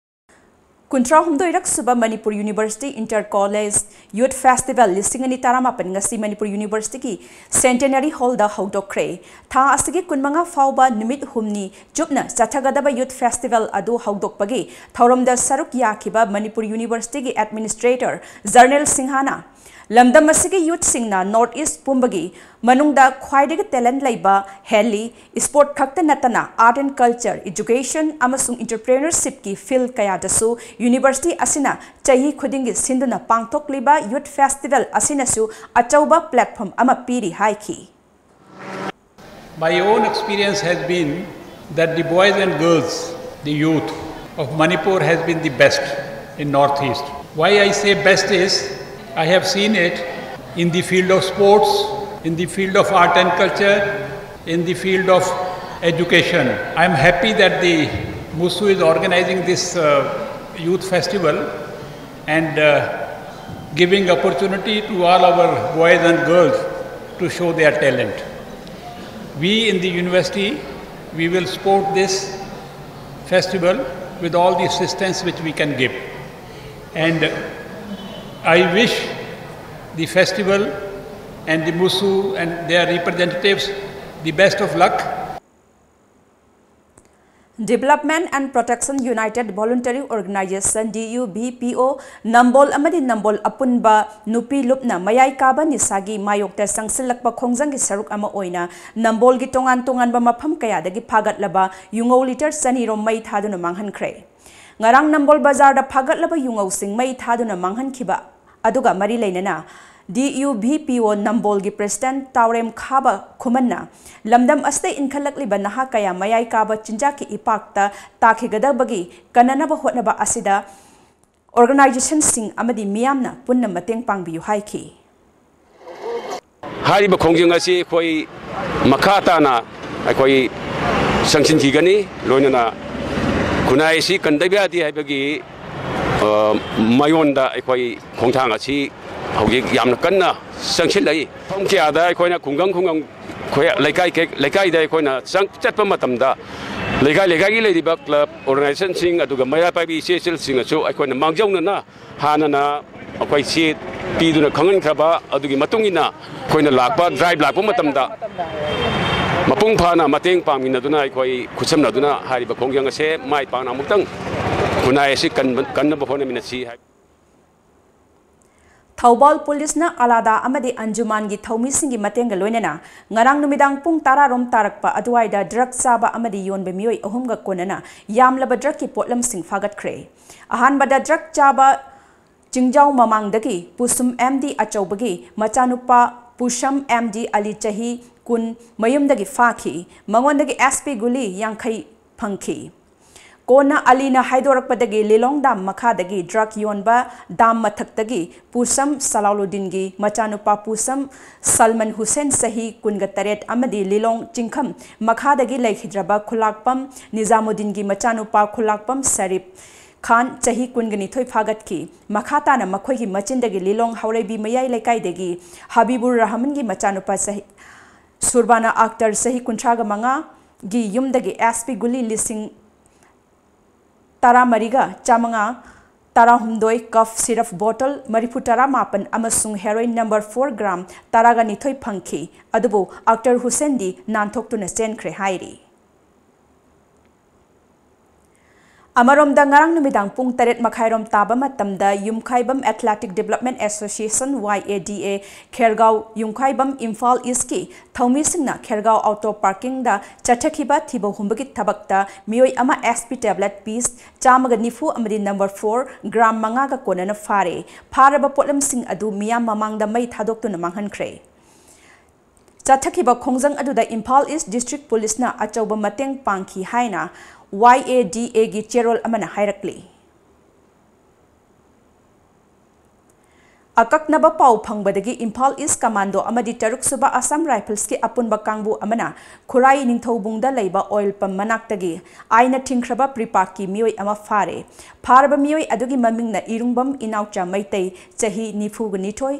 ꯀꯨꯟꯊ꯭ꯔꯥ ꯍꯨꯝꯗꯣꯏꯔꯛ ꯁꯨꯕ ꯃꯅꯤꯄꯨꯔ ꯌꯨꯅꯤꯚꯔꯁꯤꯇꯤ ꯏꯟꯇꯔ ꯀꯣꯂꯦꯖ ꯌꯨꯠ ꯐꯦꯁꯇꯤꯚꯦꯜ ꯂꯤꯁꯤꯡ ꯑꯅꯤ ꯇꯔꯥꯃꯥꯄꯟ ꯉꯁꯤ ꯃꯅꯤꯄꯨꯔ ꯌꯨꯅꯤꯚꯔꯁꯤꯇꯤꯒꯤ ꯁꯦꯟꯇꯦꯅꯔꯤ ꯍꯣꯜꯗ ꯍꯧꯗꯣꯛꯈ꯭ꯔꯦ꯫ ꯊꯥ ꯑꯁꯤꯒꯤ ꯀꯨꯟꯃꯉꯥ ꯐꯥꯎꯕ ꯅꯨꯃꯤꯠ ꯍꯨꯝꯅꯤ ꯆꯨꯞꯅ ꯆꯠꯊꯒꯗꯕ ꯌꯨꯠ ꯐꯦꯁꯇꯤꯚꯦꯜ ꯑꯗꯨ ꯍꯧꯗꯣꯛꯄꯒꯤ ꯊꯧꯔꯝꯗ ꯁꯔꯨꯛ ꯌꯥꯈꯤꯕ ꯃꯅꯤꯄꯨꯔ ꯌꯨꯅꯤꯚꯔꯁꯤꯇꯤꯒꯤ ꯑꯦꯗꯃꯤꯅꯤꯁꯇ꯭ꯔꯦꯇꯔ ꯖꯔꯅꯦꯜ ꯁꯤꯡꯍꯅ ꯂꯝꯗꯝ ꯑꯁꯤꯒꯤ ꯌꯨꯠꯁꯤꯡꯅ ꯅꯣꯔꯠ ꯏꯁ ꯄꯨꯝꯕꯒꯤ ꯃꯅꯨꯡꯗ ꯈ꯭ꯋꯥꯏꯗꯒꯤ talent ꯂꯩꯕ ꯍꯦꯜꯂꯤ꯫ Sport ꯈꯛꯇ ꯅꯠꯇꯅ art and culture, education ꯑꯃꯁꯨꯡ entrepreneurship ꯀꯤ field ꯀꯌꯥꯗꯁꯨ ꯌꯨꯅꯤꯚꯔꯁꯤꯇꯤ ꯑꯁꯤꯅ ꯆꯍꯤ ꯈꯨꯗꯤꯡꯒꯤ ꯁꯤꯟꯗꯨꯅ ꯄꯥꯡꯊꯣꯛꯂꯤꯕ ꯌꯨꯠ ꯐꯦꯁꯇꯤꯚꯦꯜ ꯑꯁꯤꯅꯁꯨ ꯑꯆꯧꯕ platform ꯑꯃ ꯄꯤꯔꯤ ꯍꯥꯏꯈꯤ꯫ My own experience has been that the boys and girls, the youth of Manipur has been the best in Northeast. Why I say best is, I have seen it in the field of sports, in the field of art and culture, in the field of education. I am happy that the MUSU is organizing this uh, youth festival and uh, giving opportunity to all our boys and girls to show their talent. We in the university, we will support this festival with all the assistance which we can give. And I wish the festival and the MUSU and their representatives the best of luck. Development and Protection United Voluntary Organization, D U V P O, ꯅꯝꯕꯣꯜ ꯑꯃꯗꯤ ꯅꯝꯕꯣꯜ ꯑꯄꯨꯟꯕ ꯅꯨꯄꯤ ꯂꯨꯞꯅ ꯃꯌꯥꯏ ꯀꯥꯕ ꯅꯤꯁꯥꯒꯤ ꯃꯥꯌꯣꯛꯇ ꯆꯪꯁꯤꯜꯂꯛꯄ ꯈꯣꯡꯖꯪꯒꯤ ꯁꯔꯨꯛ ꯑꯃ ꯑꯣꯏꯅ ꯅꯝꯕꯣꯜꯒꯤ ꯇꯣꯉꯥꯟ ꯇꯣꯉꯥꯟꯕ ꯃꯐꯝ ꯀꯌꯥꯗꯒꯤ ꯐꯥꯒꯠꯂꯕ ꯌꯨꯉꯧ litre ꯆꯅꯤ ꯔꯣꯝ ꯃꯩ ꯊꯥꯗꯨꯅ ꯃꯥꯡꯍꯟꯈ꯭ꯔꯦ꯫ ꯉꯔꯥꯡ ꯅꯝꯕꯣꯜ ꯕꯖꯥꯔꯗ ꯐꯥꯒꯠꯂꯕ ꯌꯨꯉꯧꯁꯤꯡ ꯃꯩ ꯊꯥꯗꯨꯅ ꯃꯥꯡꯍꯟꯈꯤꯕ ꯑꯗꯨꯒ ꯃꯔꯤ ꯂꯩꯅꯅ DUVPO ꯅꯝꯕꯣꯜꯒꯤ ꯄ꯭ꯔꯦꯁꯤꯗꯦꯟꯠ ꯇꯥꯎꯔꯦꯝ ꯈꯥꯕ ꯈꯨꯃꯟꯅ ꯂꯝꯗꯝ ꯑꯁꯤꯗ ꯏꯟꯈꯠꯂꯛꯂꯤꯕ ꯅꯍꯥ ꯀꯌꯥ ꯃꯌꯥꯏ ꯀꯥꯕ ꯆꯤꯟꯖꯥꯛꯀꯤ ꯏꯄꯥꯛꯇ ꯇꯥꯈꯤꯒꯗꯕꯒꯤ ꯀꯟꯅꯅꯕ ꯍꯣꯠꯅꯕ ꯑꯁꯤꯗ ꯑꯣꯔꯒꯅꯥꯏꯖꯦꯁꯟꯁꯤꯡ ꯑꯃꯗꯤ ꯃꯤꯌꯥꯝꯅ ꯄꯨꯟꯅ ꯃꯇꯦꯡ ꯄꯥꯡꯕꯤꯌꯨ ꯍꯥꯏꯈꯤ꯫ ꯍꯥꯏꯔꯤꯕ ꯈꯣꯡꯖꯪ ꯑꯁꯤ ꯑꯩꯈꯣꯏ ꯃꯈꯥ ꯇꯥꯅ ꯑꯩꯈꯣꯏ ꯆꯪꯁꯤꯟꯈꯤꯒꯅꯤ꯫ ꯂꯣꯏꯅꯅ ꯈꯨꯟꯅꯥꯏ ꯑꯁꯤ ꯀꯟꯗꯕ ꯌꯥꯗꯦ ꯍꯥꯏꯕꯒꯤ ꯃꯥꯌꯣꯟꯗ ꯑꯩꯈꯣꯏ ꯈꯣꯡꯊꯥꯡ ꯑꯁꯤ ꯍꯧꯖꯤꯛ ꯌꯥꯝꯅ ꯀꯟꯅ ꯆꯪꯁꯤꯜꯂꯛꯏ꯫ ꯃꯐꯝ ꯀꯌꯥꯗ ꯑꯩꯈꯣꯏꯅ ꯈꯨꯡꯒꯪ ꯈꯨꯡꯒꯪ ꯈꯣꯏ-, ꯂꯩꯀꯥꯏ ꯀꯩ-, ꯂꯩꯀꯥꯏꯗ ꯑꯩꯈꯣꯏꯅ ꯆꯪ-, ꯆꯠꯄ ꯃꯇꯝꯗ ꯂꯩꯀꯥꯏ ꯂꯩꯀꯥꯏꯒꯤ ꯂꯩꯔꯤꯕ ꯀ꯭ꯂꯕ, ꯑꯣꯔꯒꯅꯥꯏꯖꯦꯁꯟꯁꯤꯡ ꯑꯗꯨꯒ ꯃꯩꯔꯥ ꯄꯥꯏꯕꯤ ꯏꯆꯦ ꯏꯆꯜꯁꯤꯡꯅꯁꯨ ꯑꯩꯈꯣꯏꯅ ꯃꯥꯡꯖꯧꯅꯅ ꯍꯥꯟꯅꯅ ꯑꯩꯈꯣꯏ ꯆꯦ ꯄꯤꯗꯨꯅ ꯈꯪꯍꯟꯈ꯭ꯔꯕ ꯑꯗꯨꯒꯤ ꯃꯇꯨꯡ ꯏꯟꯅ ꯑꯩꯈꯣꯏꯅ ꯂꯥꯛꯄ, ꯗ꯭ꯔꯥꯏꯚ ꯂꯥꯛꯄ ꯃꯇꯝꯗ ꯃꯄꯨꯡ ꯐꯥꯅ ꯃꯇꯦꯡ ꯄꯥꯡꯃꯤꯟꯅꯗꯨꯅ ꯑꯩꯈꯣꯏ ꯈꯨꯠꯁꯝꯅꯗꯨꯅ ꯍꯥꯏꯔꯤꯕ ꯈꯣꯡꯖꯪ ꯑꯁꯦ ꯃꯥꯏ ꯄꯥꯛꯅ ꯑꯃꯨꯛꯇꯪ ꯈꯨꯟꯅꯥꯏ ꯑꯁꯤ ꯀꯟꯕ-, ꯀꯟꯅꯕ ꯍꯣꯠꯅꯃꯤꯟꯅꯁꯤ ꯍꯥꯏ꯫ ꯊꯧꯕꯥꯜ ꯄꯨꯂꯤꯁꯅ ꯑꯂꯥꯗꯥ ꯑꯃꯗꯤ ꯑꯟꯖꯨꯃꯥꯟꯒꯤ ꯊꯧꯃꯤꯁꯤꯡꯒꯤ ꯃꯇꯦꯡꯒ ꯂꯣꯏꯅꯅ ꯉꯔꯥꯡ ꯅꯨꯃꯤꯗꯥꯡ ꯄꯨꯡ ꯇꯔꯥ ꯔꯣꯝ ꯇꯥꯔꯛꯄ ꯑꯗꯨꯋꯥꯏꯗ ꯗ꯭ꯔꯒ ꯆꯥꯕ ꯑꯃꯗꯤ ꯌꯣꯟꯕ ꯃꯤꯑꯣꯏ ꯑꯍꯨꯝꯒ ꯀꯣꯟꯅꯅ ꯌꯥꯝꯂꯕ ꯗ꯭ꯔꯒꯀꯤ ꯄꯣꯠꯂꯝꯁꯤꯡ ꯐꯥꯒꯠꯈ꯭ꯔꯦ꯫ ꯑꯍꯥꯟꯕꯗ ꯗ꯭ꯔꯒ ꯆꯥꯕ ꯆꯤꯡꯖꯥꯎ ꯃꯃꯥꯡꯗꯒꯤ ꯄꯨꯁꯨꯝ MD ꯑꯆꯧꯕꯒꯤ ꯃꯆꯥꯅꯨꯄꯥ ꯄꯨꯁꯝ MD ꯑꯂꯤ ꯆꯍꯤ ꯀꯨꯟ ꯃꯌꯨꯝꯗꯒꯤ ꯐꯥꯈꯤ꯫ ꯃꯉꯣꯟꯗꯒꯤ SP ꯒꯨꯂꯤ ꯌꯥꯡꯈꯩ ꯐꯪꯈꯤ꯫ ꯀꯣꯟꯅ ꯑꯂꯤꯅ ꯍꯥꯏꯗꯣꯔꯛꯄꯗꯒꯤ ꯂꯤꯂꯣꯡ ꯗꯥꯝ ꯃꯈꯥꯗꯒꯤ ꯗ꯭ꯔꯒ ꯌꯣꯟꯕ ꯗꯥꯝ ꯃꯊꯛꯇꯒꯤ ꯄꯨꯁꯝ ꯁꯂꯥꯎꯂꯨꯗꯤꯟꯒꯤ ꯃꯆꯥꯅꯨꯄꯥ ꯄꯨꯁꯝ ꯁꯜꯃꯟ ꯍꯨꯁꯦꯟ ꯆꯍꯤ ꯀꯨꯟꯒ ꯇꯔꯦꯠ ꯑꯃꯗꯤ ꯂꯤꯂꯣꯡ ꯆꯤꯡꯈꯝ ꯃꯈꯥꯗꯒꯤ ꯂꯩꯈꯤꯗ꯭ꯔꯕ ꯈꯨꯂꯥꯛꯄꯝ ꯅꯤꯖꯥꯃꯨꯗꯤꯟꯒꯤ ꯃꯆꯥꯅꯨꯄꯥ ꯈꯨꯂꯥꯛꯄꯝ ꯁꯔꯤꯞ ꯈꯥꯟ ꯆꯍꯤ ꯀꯨꯟꯒ ꯅꯤꯊꯣꯏ ꯐꯥꯒꯠꯈꯤ꯫ ꯃꯈꯥ ꯇꯥꯅ ꯃꯈꯣꯏꯒꯤ ꯃꯆꯤꯟꯗꯒꯤ ꯂꯤꯂꯣꯡ ꯍꯥꯎꯔꯩꯕꯤ ꯃꯌꯥꯏ ꯂꯩꯀꯥꯏꯗꯒꯤ ꯍꯕꯤꯕꯨꯔ ꯔꯍꯃꯟꯒꯤ ꯃꯆꯥꯅꯨꯄꯥ ꯆꯍꯤ, ꯁꯨꯔꯕꯥꯅꯥ ꯑꯥꯛꯇꯔ ꯆꯍꯤ ꯀꯨꯟꯊ꯭ꯔꯥꯒ ꯃꯉꯥꯒꯤ ꯌꯨꯝꯗꯒꯤ SP ꯒꯨꯂꯤ ꯂꯤꯁꯤꯡ ꯇꯔꯥꯃꯔꯤꯒ ꯆꯥꯃꯉꯥ, ꯇꯔꯥꯍꯨꯝꯗꯣꯏ ꯀꯐ ꯁꯤꯔꯞ ꯕꯣꯇꯜ ꯃꯔꯤꯐꯨ ꯇꯔꯥꯃꯥꯄꯟ ꯑꯃꯁꯨꯡ ꯍꯦꯔꯣꯏꯟ ꯅꯝꯕꯔ ꯐꯣꯔ ꯒ꯭ꯔꯥꯝ ꯇꯔꯥꯒ ꯅꯤꯊꯣꯏ ꯐꯪꯈꯤ꯫ ꯑꯗꯨꯕꯨ ꯑꯥꯛꯇꯔ ꯍꯨꯁꯦꯟꯗꯤ ꯅꯥꯟꯊꯣꯛꯇꯨꯅ ꯆꯦꯟꯈ꯭ꯔꯦ ꯍꯥꯏꯔꯤ꯫ ꯑꯃꯔꯣꯝꯗ, ꯉꯔꯥꯡ ꯅꯨꯃꯤꯗꯥꯡ ꯄꯨꯡ ꯇꯔꯦꯠ ꯃꯈꯥꯏꯔꯣꯝ ꯇꯥꯕ ꯃꯇꯝꯗ ꯌꯨꯝꯈꯥꯏꯕꯝ Athletic Development Association, Y A D A, ꯈꯦꯔꯒꯥꯎ ꯌꯨꯝꯈꯥꯏꯕꯝ, ꯏꯝꯐꯥꯜ ꯏꯁꯀꯤ ꯊꯧꯃꯤꯁꯤꯡꯅ ꯈꯦꯔꯒꯥꯎ ꯑꯣꯇꯣ ꯄꯥꯔꯀꯤꯡꯗ ꯆꯠꯊꯈꯤꯕ ꯊꯤꯕ ꯍꯨꯝꯕꯒꯤ ꯊꯕꯛꯇ ꯃꯤꯑꯣꯏ ꯑꯃ S P tablet piece ꯆꯥꯝꯃꯒ ꯅꯤꯐꯨ ꯑꯃꯗꯤ number four gram ꯃꯉꯥꯒ ꯀꯣꯟꯅꯅ ꯐꯥꯔꯦ꯫ ꯐꯥꯔꯕ ꯄꯣꯠꯂꯝꯁꯤꯡ ꯑꯗꯨ ꯃꯤꯌꯥꯝ ꯃꯃꯥꯡꯗ ꯃꯩ ꯊꯥꯗꯣꯛꯇꯨꯅ ꯃꯥꯡꯍꯟꯈ꯭ꯔꯦ꯫ ꯆꯠꯊꯈꯤꯕ ꯈꯣꯡꯖꯪ ꯑꯗꯨꯗ ꯏꯝꯐꯥꯜ ꯏꯁ ꯗꯤꯁꯇ꯭ꯔꯤꯛ ꯄꯨꯂꯤꯁꯅ ꯑꯆꯧꯕ ꯃꯇꯦꯡ ꯄꯥꯡꯈꯤ ꯍꯥꯏꯅ Y A D Aꯒꯤ ꯆꯦꯔꯣꯜ ꯑꯃꯅ ꯍꯥꯏꯔꯛꯂꯤ꯫ ꯑꯀꯛꯅꯕ ꯄꯥꯎ ꯐꯪꯕꯗꯒꯤ ꯏꯝꯐꯥꯜ ꯏꯁ ꯀꯃꯥꯟꯗꯣ ꯑꯃꯗꯤ ꯇꯔꯨꯛꯁꯨꯕ ꯑꯁꯥꯝ ꯔꯥꯏꯐꯜꯁꯀꯤ ꯑꯄꯨꯟꯕ ꯀꯥꯡꯕꯨ ꯑꯃꯅ ꯈꯨꯔꯥꯏ ꯅꯤꯡꯊꯧꯕꯨꯡꯗ ꯂꯩꯕ oil pump ꯃꯅꯥꯛꯇꯒꯤ ꯑꯥꯏꯟꯅ ꯊꯤꯡꯈ꯭ꯔꯕ ꯄ꯭ꯔꯤꯄꯥꯛꯀꯤ ꯃꯤꯑꯣꯏ ꯑꯃ ꯐꯥꯔꯦ꯫ ꯐꯥꯔꯕ ꯃꯤꯑꯣꯏ ꯑꯗꯨꯒꯤ ꯃꯃꯤꯡꯅ ꯏꯔꯨꯡꯕꯝ ꯏꯅꯥꯎꯆꯥ ꯃꯩꯇꯩ, ꯆꯍꯤ ꯅꯤꯐꯨꯒ ꯅꯤꯊꯣꯏ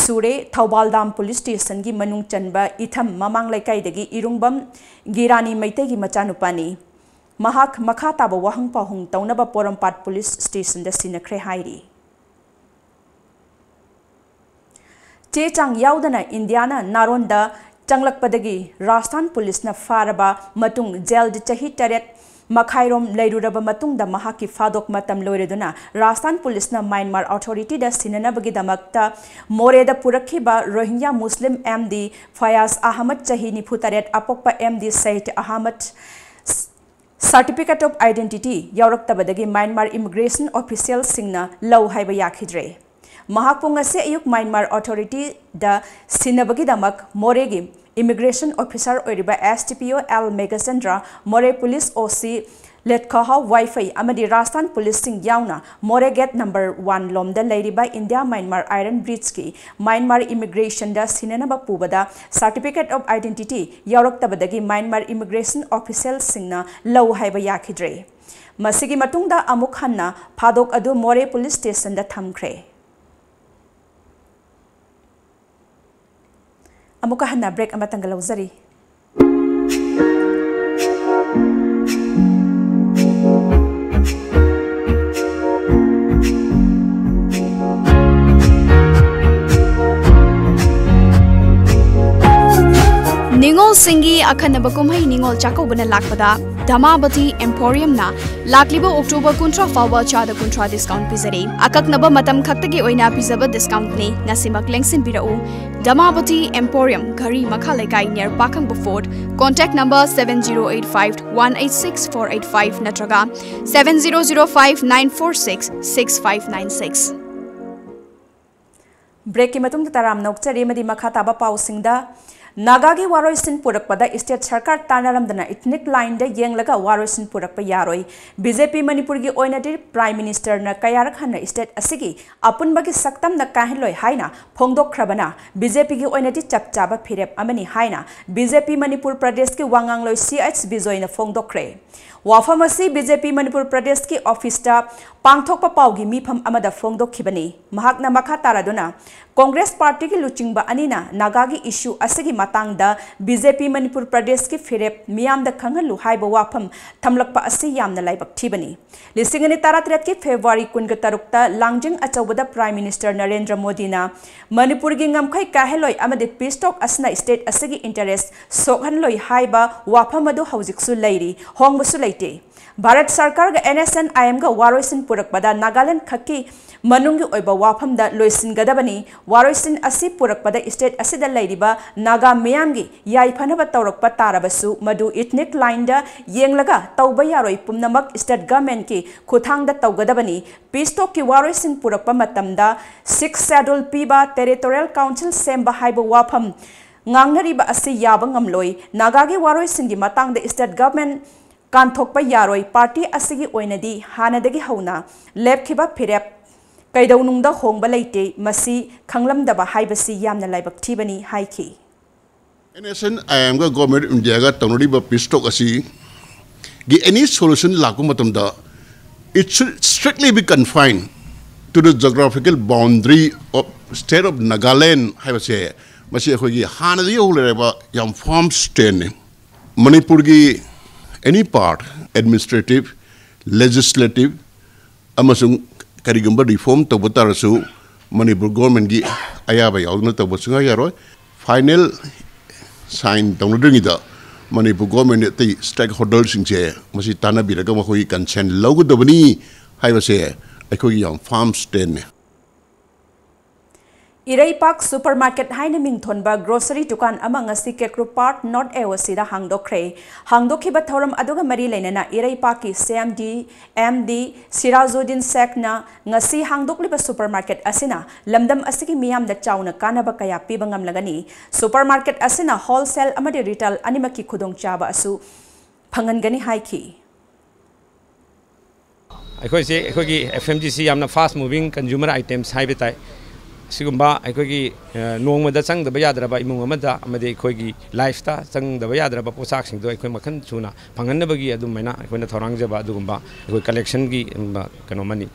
ꯁꯨꯔꯦ, ꯊꯧꯕꯥꯜ ꯗꯥꯝ ꯄꯨꯂꯤꯁ ꯁ꯭ꯇꯦꯁꯟꯒꯤ ꯃꯅꯨꯡ ꯆꯟꯕ ꯏꯊꯝ ꯃꯃꯥꯡ ꯂꯩꯀꯥꯏꯗꯒꯤ ꯏꯔꯨꯡꯕꯝ ꯒꯤꯔꯥꯅꯤ ꯃꯩꯇꯩꯒꯤ ꯃꯆꯥꯅꯨꯄꯥꯅꯤ꯫ ꯃꯍꯥꯛ ꯃꯈꯥ ꯇꯥꯕ ꯋꯥꯍꯪ ꯄꯥꯎꯍꯪ ꯇꯧꯅꯕ ꯄꯣꯔꯣꯝꯄꯥꯠ ꯄꯨꯂꯤꯁ ꯁ꯭ꯇꯦꯁꯟꯗ ꯁꯤꯟꯅꯈ꯭ꯔꯦ ꯍꯥꯏꯔꯤ꯫ ꯆꯦ ꯆꯥꯡ ꯌꯥꯎꯗꯅ ꯏꯟꯗꯤꯌꯥꯅ ꯅꯥꯔꯣꯟꯗ ꯆꯪꯂꯛꯄꯗꯒꯤ ꯔꯥꯖꯁꯊꯥꯟ ꯄꯨꯂꯤꯁꯅ ꯐꯥꯔꯕ ꯃꯇꯨꯡ ꯖꯦꯜꯗ ꯆꯍꯤ ꯇꯔꯦꯠ ꯃꯈꯥꯏꯔꯣꯝ ꯂꯩꯔꯨꯔꯕ ꯃꯇꯨꯡꯗ ꯃꯍꯥꯛꯀꯤ ꯐꯥꯗꯣꯛ ꯃꯇꯝ ꯂꯣꯏꯔꯗꯨꯅ ꯔꯥꯖꯁꯊꯥꯟ ꯄꯨꯂꯤꯁꯅ ꯃ꯭ꯌꯥꯟꯃꯥꯔ ꯑꯣꯊꯣꯔꯤꯇꯤꯗ ꯁꯤꯟꯅꯅꯕꯒꯤꯗꯃꯛꯇ ꯃꯣꯔꯦꯗ ꯄꯨꯔꯛꯈꯤꯕ ꯔꯣꯍꯤꯡꯒ꯭ꯌꯥ ꯃꯨꯁꯂꯤꯝ M D ꯐꯌꯥꯖ ꯑꯍꯃꯗ, ꯆꯍꯤ ꯅꯤꯐꯨ ꯇꯔꯦꯠ, ꯑꯄꯣꯛꯄ M D Syed Ahmad, Certificate of Identity ꯌꯥꯎꯔꯛꯇꯕꯗꯒꯤ ꯃ꯭ꯌꯥꯟꯃꯥꯔ ꯏꯃꯤꯒ꯭ꯔꯦꯁꯟ ꯑꯣꯐꯤꯁꯤꯌꯦꯜꯁꯤꯡꯅ ꯂꯧ ꯍꯥꯏꯕ ꯌꯥꯈꯤꯗ꯭ꯔꯦ꯫ ꯃꯍꯥꯛꯄꯨ ꯉꯁꯤ ꯑꯌꯨꯛ ꯃ꯭ꯌꯥꯟꯃꯥꯔ ꯑꯣꯊꯣꯔꯤꯇꯤꯗ ꯁꯤꯟꯅꯕꯒꯤꯗꯃꯛ ꯃꯣꯔꯦꯒꯤ ꯏꯃꯤꯒ꯭ꯔꯦꯁꯟ ꯑꯣꯐꯤꯁꯥꯔ ꯑꯣꯏꯔꯤꯕ S D P O L Meghachandra, ꯃꯣꯔꯦ ꯄꯨꯂꯤꯁ O C ꯂꯦꯠꯈꯥꯍꯥꯎ ꯋꯥꯏꯐꯩ ꯑꯃꯗꯤ ꯔꯥꯖꯁꯊꯥꯟ ꯄꯨꯂꯤꯁꯁꯤꯡ ꯌꯥꯎꯅ ꯃꯣꯔꯦ ꯒꯦꯠ number one ꯂꯣꯝꯗ ꯂꯩꯔꯤꯕ ꯏꯟꯗꯤꯌꯥ ꯃ꯭ꯌꯥꯟꯃꯥꯔ ꯑꯥꯏꯔꯟ ꯕ꯭ꯔꯤꯖꯀꯤ ꯃ꯭ꯌꯥꯟꯃꯥꯔ ꯏꯃꯤꯒ꯭ꯔꯦꯁꯟꯗ ꯁꯤꯟꯅꯅꯕ ꯄꯨꯕꯗ Certificate of Identity ꯌꯥꯎꯔꯛꯇꯕꯗꯒꯤ ꯃ꯭ꯌꯥꯟꯃꯥꯔ ꯏꯃꯤꯒ꯭ꯔꯦꯁꯟ ꯑꯣꯐꯤꯁꯤꯌꯦꯜꯁꯤꯡꯅ ꯂꯧ ꯍꯥꯏꯕ ꯌꯥꯈꯤꯗ꯭ꯔꯦ꯫ ꯃꯁꯤꯒꯤ ꯃꯇꯨꯡꯗ ꯑꯃꯨꯛ ꯍꯟꯅ ꯐꯥꯗꯣꯛ ꯑꯗꯨ ꯃꯣꯔꯦ ꯄꯨꯂꯤꯁ ꯁ꯭ꯇꯦꯁꯟꯗ ꯊꯝꯈ꯭ꯔꯦ꯫ ꯑꯃꯨꯛꯀ ꯍꯟꯅ break ꯑꯃꯇꯪꯒ ꯂꯧꯖꯔꯤ꯫ ꯅꯤꯉꯣꯜꯁꯤꯡꯒꯤ ꯑꯈꯟꯅꯕ ꯀꯨꯝꯍꯩ ꯅꯤꯉꯣꯜ ꯆꯥꯛꯀꯧꯕꯅ ꯂꯥꯛꯄꯗ ꯙꯃꯥꯕꯇꯤ ꯑꯦꯝꯄꯣꯔꯤꯌꯝꯅ ꯂꯥꯛꯂꯤꯕ ꯑꯣꯛꯇꯣꯕꯔ ꯀꯨꯟꯊ꯭ꯔꯥ ꯐꯥꯎꯕ ꯆꯥꯗ ꯀꯨꯟꯊ꯭ꯔꯥ ꯗꯤꯁꯀꯥꯎꯟ ꯄꯤꯖꯔꯤ꯫ ꯑꯀꯛꯅꯕ ꯃꯇꯝ ꯈꯛꯇꯒꯤ ꯑꯣꯏꯅ ꯄꯤꯖꯕ ꯗꯤꯁꯀꯥꯎꯟꯅꯤ꯫ ꯉꯁꯤꯃꯛ ꯂꯦꯡꯁꯤꯟꯕꯤꯔꯛꯎ꯫ ꯙꯃꯥꯕꯇꯤ ꯑꯦꯝꯄꯣꯔꯤꯌꯝ, ꯘꯔꯤ ꯃꯈꯥ ꯂꯩꯀꯥꯏ, near ꯄꯥꯈꯪꯕ fort. Contact number seven zero eight five one eight six four eight five ꯅꯠꯇ꯭ꯔꯒ seven zero zero five nine four six six five nine six꯫ ꯕ꯭ꯔꯦꯛꯀꯤ ꯃꯇꯨꯡꯗ ꯇꯔꯥꯝꯅ ꯑꯣꯛꯆꯔꯤ ꯑꯃꯗꯤ ꯃꯈꯥ ꯇꯥꯕ ꯄꯥꯎꯁꯤꯡꯗ, ꯅꯥꯒꯥꯒꯤ ꯋꯥꯔꯣꯏꯁꯤꯟ ꯄꯨꯔꯛꯄꯗ ꯁ꯭ꯇꯦꯠ ꯁꯔꯀꯥꯔ ꯇꯥꯟꯅꯔꯝꯗꯅ ꯏꯊꯅꯤꯛ ꯂꯥꯏꯟꯗ ꯌꯦꯡꯂꯒ ꯋꯥꯔꯣꯏꯁꯤꯟ ꯄꯨꯔꯛꯄ ꯌꯥꯔꯣꯏ꯫ ꯕꯤ ꯖꯦ ꯄꯤ ꯃꯅꯤꯄꯨꯔꯒꯤ ꯑꯣꯏꯅꯗꯤ ꯄ꯭ꯔꯥꯏꯝ ꯃꯤꯅꯤꯁꯇꯔꯅ ꯀꯌꯥꯔꯛ ꯍꯟꯅ ꯁ꯭ꯇꯦꯠ ꯑꯁꯤꯒꯤ ꯑꯄꯨꯟꯕꯒꯤ ꯁꯛꯇꯝꯅ ꯀꯥꯏꯍꯜꯂꯣꯏ ꯍꯥꯏꯅ ꯐꯣꯡꯗꯣꯛꯈ꯭ꯔꯕꯅ ꯕꯤ ꯖꯦ ꯄꯤꯒꯤ ꯑꯣꯏꯅꯗꯤ ꯆꯞ ꯆꯥꯕ ꯐꯤꯔꯦꯞ ꯑꯃꯅꯤ ꯍꯥꯏꯅ ꯕꯤ ꯖꯦ ꯄꯤ ꯃꯅꯤꯄꯨꯔ ꯄ꯭ꯔꯗꯦꯁꯀꯤ ꯋꯥ ꯉꯥꯡꯂꯣꯏ ꯁꯤ ꯑꯩꯆ ꯕꯤꯖꯣꯏꯅ ꯐꯣꯡꯗꯣꯛꯈ꯭ꯔꯦ꯫ ꯋꯥꯐꯝ ꯑꯁꯤ ꯕꯤ ꯖꯦ ꯄꯤ ꯃꯅꯤꯄꯨꯔ ꯄ꯭ꯔꯗꯦꯁꯀꯤ ꯑꯣꯐꯤꯁꯇ ꯄꯥꯡꯊꯣꯛꯄ ꯄꯥꯎꯒꯤ ꯃꯤꯐꯝ ꯑꯃꯗ ꯐꯣꯡꯗꯣꯛꯈꯤꯕꯅꯤ꯫ ꯃꯍꯥꯛꯅ ꯃꯈꯥ ꯇꯥꯔꯗꯨꯅ, ꯀꯣꯡꯒ꯭ꯔꯦꯁ ꯄꯥꯔꯇꯤꯒꯤ ꯂꯨꯆꯤꯡꯕ ꯑꯅꯤꯅ ꯅꯥꯒꯥꯒꯤ ꯏꯁꯨ ꯑꯁꯤꯒꯤ ꯃꯇꯥꯡꯗ ꯕꯤ ꯖꯦ ꯄꯤ ꯃꯅꯤꯄꯨꯔ ꯄ꯭ꯔꯗꯦꯁꯀꯤ ꯐꯤꯔꯦꯞ ꯃꯤꯌꯥꯝꯗ ꯈꯪꯍꯜꯂꯨ ꯍꯥꯏꯕ ꯋꯥꯐꯝ ꯊꯝꯂꯛꯄ ꯑꯁꯤ ꯌꯥꯝꯅ ꯂꯥꯏꯕꯛ ꯊꯤꯕꯅꯤ꯫ ꯂꯤꯁꯤꯡ ꯑꯅꯤ ꯇꯔꯥꯇꯔꯦꯠꯀꯤ ꯐꯦꯕ꯭ꯔꯨꯋꯥꯔꯤ ꯀꯨꯟꯒ ꯇꯔꯨꯛꯇ ꯂꯥꯡꯖꯤꯡ ꯑꯆꯧꯕꯗ ꯄ꯭ꯔꯥꯏꯝ ꯃꯤꯅꯤꯁꯇꯔ ꯅꯔꯦꯟꯗ꯭ꯔ ꯃꯣꯗꯤꯅ ꯃꯅꯤꯄꯨꯔꯒꯤ ꯉꯝꯈꯩ ꯀꯥꯏꯍꯜꯂꯣꯏ ꯑꯃꯗꯤ ꯄꯤꯁ ꯇꯣꯛ ꯑꯁꯤꯅ ꯁ꯭ꯇꯦꯠ ꯑꯁꯤꯒꯤ ꯏꯟꯇꯔꯦꯁ ꯁꯣꯛꯍꯟꯂꯣꯏ ꯍꯥꯏꯕ ꯋꯥꯐꯝ ꯑꯗꯨ ꯍꯧꯖꯤꯛꯁꯨ ꯂꯩꯔꯤ, ꯍꯣꯡꯕꯁꯨ ꯂꯩꯇꯦ꯫ Bharat ꯁꯔꯀꯥꯔꯒ and S N I ꯑꯦꯝꯒ ꯋꯥꯔꯣꯏꯁꯤꯟ ꯄꯨꯔꯛꯄꯗ ꯅꯥꯒꯥꯂꯦꯟ ꯈꯛꯀꯤ ꯃꯅꯨꯡꯒꯤ ꯑꯣꯏꯕ ꯋꯥꯐꯝꯗ ꯂꯣꯏꯁꯤꯟꯒꯗꯕꯅꯤ꯫ ꯋꯥꯔꯣꯏꯁꯤꯟ ꯑꯁꯤ ꯄꯨꯔꯛꯄꯗ ꯁ꯭ꯇꯦꯠ ꯑꯁꯤꯗ ꯂꯩꯔꯤꯕ ꯅꯥꯒꯥ ꯃꯤꯌꯥꯝꯒꯤ ꯌꯥꯏꯐꯅꯕ ꯇꯧꯔꯛꯄ ꯇꯥꯔꯕꯁꯨ, ꯃꯗꯨ ꯏꯊꯅꯤꯛ ꯂꯥꯏꯟꯗ ꯌꯦꯡꯂꯒ ꯇꯧꯕ ꯌꯥꯔꯣꯏ꯫ ꯄꯨꯝꯅꯃꯛ ꯁ꯭ꯇꯦꯠ ꯒꯚꯔꯟꯃꯦꯟꯠꯀꯤ ꯈꯨꯠꯊꯥꯡꯗ ꯇꯧꯒꯗꯕꯅꯤ꯫ ꯄꯤꯁ ꯇꯣꯛꯀꯤ ꯋꯥꯔꯣꯏꯁꯤꯟ ꯄꯨꯔꯛꯄ ꯃꯇꯝꯗ ꯁꯤꯛꯁ ꯁꯦꯗꯨꯜ ꯄꯤꯕ, ꯇꯦꯔꯤꯇꯣꯔꯤꯌꯦꯜ ꯀꯥꯎꯟꯁꯤꯜ ꯁꯦꯝꯕ ꯍꯥꯏꯕ ꯋꯥꯐꯝ ꯉꯥꯡꯅꯔꯤꯕ ꯑꯁꯤ ꯌꯥꯕ ꯉꯝꯂꯣꯏ꯫ ꯅꯥꯒꯥꯒꯤ ꯋꯥꯔꯣꯏꯁꯤꯟꯒꯤ ꯃꯇꯥꯡꯗ ꯁ꯭ꯇꯦꯠ ꯒꯚꯔꯟꯃꯦꯟꯠ ꯀꯥꯟꯊꯣꯛꯄ ꯌꯥꯔꯣꯏ꯫ ꯄꯥꯔꯇꯤ ꯑꯁꯤꯒꯤ ꯑꯣꯏꯅꯗꯤ ꯍꯥꯟꯅꯗꯒꯤ ꯍꯧꯅ ꯂꯦꯞꯈꯤꯕ ꯐꯤꯔꯦꯞ ꯀꯩꯗꯧꯅꯨꯡꯗ ꯍꯣꯡꯕ ꯂꯩꯇꯦ꯫ ꯃꯁꯤ ꯈꯪꯂꯝꯗꯕ ꯍꯥꯏꯕꯁꯤ ꯌꯥꯝꯅ ꯂꯥꯏꯕꯛ ꯊꯤꯕꯅꯤ ꯍꯥꯏꯈꯤ꯫ ꯑꯦꯟ ꯑꯦꯁ ꯑꯦꯟ ꯑꯥꯏ ꯑꯦꯝꯒ ꯒꯣꯔꯃꯦꯟ ꯑꯣꯐ ꯏꯟꯗꯤꯌꯥꯒ ꯇꯧꯅꯔꯤꯕ ꯄꯤꯁ ꯇꯣꯛ ꯑꯁꯤꯒꯤ ꯑꯦꯅꯤ ꯁꯣꯂꯨꯁꯟ ꯂꯥꯛꯄ ꯃꯇꯝꯗ, it should strictly be confined to the geographical boundary of state of Nagaland ꯍꯥꯏꯕꯁꯦ, ꯃꯁꯤ ꯑꯩꯈꯣꯏꯒꯤ ꯍꯥꯟꯅꯗꯒꯤ ꯍꯧꯅ ꯂꯩꯔꯕ ꯌꯥꯝ ꯐꯥꯔꯝ ꯁ꯭ꯇꯦꯟꯅꯤ꯫ ꯃꯅꯤꯄꯨꯔꯒꯤ ꯑꯦꯅꯤ ꯄꯥꯔꯠ, ꯑꯦꯗꯃꯤꯅꯤꯁꯇ꯭ꯔꯦꯇꯤꯚ, ꯂꯦꯖꯤꯁꯂꯦꯇꯤꯚ ꯑꯃꯁꯨꯡ ꯀꯔꯤꯒꯨꯝꯕ ꯔꯤꯐꯣꯔꯝ ꯇꯧꯕ ꯇꯥꯔꯁꯨ, ꯃꯅꯤꯄꯨꯔ ꯒꯣꯔꯃꯦꯟꯒꯤ ꯑꯌꯥꯕ ꯌꯥꯎꯗꯅ ꯇꯧꯕ ꯁꯨꯡꯌꯥ ꯌꯥꯔꯣꯏ꯫ ꯐꯥꯏꯅꯦꯜ ꯁꯥꯏꯟ ꯇꯧꯅꯗ꯭ꯔꯤꯉꯩꯗ ꯃꯅꯤꯄꯨꯔ ꯒꯣꯔꯃꯦꯟ ꯑꯇꯩ ꯁ꯭ꯇꯦꯛ ꯍꯣꯜꯗꯔꯁꯤꯡꯁꯦ ꯃꯁꯤ ꯇꯥꯟꯅꯕꯤꯔꯒ ꯃꯈꯣꯏꯒꯤ ꯀꯟꯁꯦꯟ ꯂꯧꯒꯗꯕꯅꯤ ꯍꯥꯏꯕꯁꯦ ꯑꯩꯈꯣꯏꯒꯤ ꯌꯥꯝ ꯐꯥꯔꯝ ꯁ꯭ꯇꯦꯟꯅꯦ꯫ ꯏꯔꯩꯄꯥꯛ ꯁꯨꯄꯔꯃꯥꯔꯀꯦꯠ ꯍꯥꯏꯅ ꯃꯤꯡꯊꯣꯟꯕ ꯒ꯭ꯔꯣꯁꯔꯤ ꯗꯨꯀꯥꯟ ꯑꯃ ꯉꯁꯤ ꯀꯦꯀ꯭ꯔꯨ ꯄꯥꯔꯛ ꯅꯣꯔꯠ ꯑꯦ ꯑꯣ ꯁꯤꯗ ꯍꯥꯡꯗꯣꯛꯈ꯭ꯔꯦ꯫ ꯍꯥꯡꯗꯣꯛꯈꯤꯕ ꯊꯧꯔꯝ ꯑꯗꯨꯒ ꯃꯔꯤ ꯂꯩꯅꯅ ꯏꯔꯩꯄꯥꯛꯀꯤ ꯁꯤ ꯑꯦꯝ ꯗꯤ, ꯑꯦꯝ ꯗꯤ ꯁꯤꯔꯥꯖꯨꯗꯤꯟ ꯁꯦꯈꯅ ꯉꯁꯤ ꯍꯥꯡꯗꯣꯛꯂꯤꯕ ꯁꯨꯄꯔꯃꯥꯔꯀꯦꯠ ꯑꯁꯤꯅ ꯂꯝꯗꯝ ꯑꯁꯤꯒꯤ ꯃꯤꯌꯥꯝꯗ ꯆꯥꯎꯅ ꯀꯥꯟꯅꯕ ꯀꯌꯥ ꯄꯤꯕ ꯉꯝꯂꯒꯅꯤ꯫ ꯁꯨꯄꯔꯃꯥꯔꯀꯦꯠ ꯑꯁꯤꯅ ꯍꯣꯜꯁꯦꯜ ꯑꯃꯗꯤ ꯔꯤꯇꯦꯜ ꯑꯅꯤꯃꯛꯀꯤ ꯈꯨꯗꯣꯡꯆꯥꯕ ꯑꯁꯨ ꯐꯪꯍꯟꯒꯅꯤ ꯍꯥꯏꯈꯤ꯫ ꯑꯩꯈꯣꯏꯁꯦ ꯑꯩꯈꯣꯏꯒꯤ ꯑꯦꯐ ꯑꯦꯝ ꯖꯤ ꯁꯤ ꯌꯥꯝꯅ fast moving consumer items ꯍꯥꯏꯕ ꯇꯥꯏ꯫ ꯑꯁꯤꯒꯨꯝꯕ ꯑꯩꯈꯣꯏꯒꯤ, ꯑ, ꯅꯣꯡꯃꯗ ꯆꯪꯗꯕ ꯌꯥꯗ꯭ꯔꯕ ꯏꯃꯨꯡ ꯑꯃꯗ ꯑꯃꯗꯤ ꯑꯩꯈꯣꯏꯒꯤ ꯂꯥꯏꯐꯇ ꯆꯪꯗꯕ ꯌꯥꯗ꯭ꯔꯕ ꯄꯣꯠꯁꯥꯛꯁꯤꯡꯗꯣ ꯑꯩꯈꯣꯏ ꯃꯈꯜ ꯁꯨꯅ ꯐꯪꯍꯟꯅꯕꯒꯤ ꯑꯗꯨꯃꯥꯏꯅ ꯑꯩꯈꯣꯏꯅ ꯊꯧꯔꯥꯡꯖꯕ ꯑꯗꯨꯒꯨꯝꯕ ꯑꯩꯈꯣꯏ ꯀꯂꯦꯛꯁꯟꯒꯤ, ꯎꯝ, ꯀꯩꯅꯣ ꯑꯃꯅꯤ꯫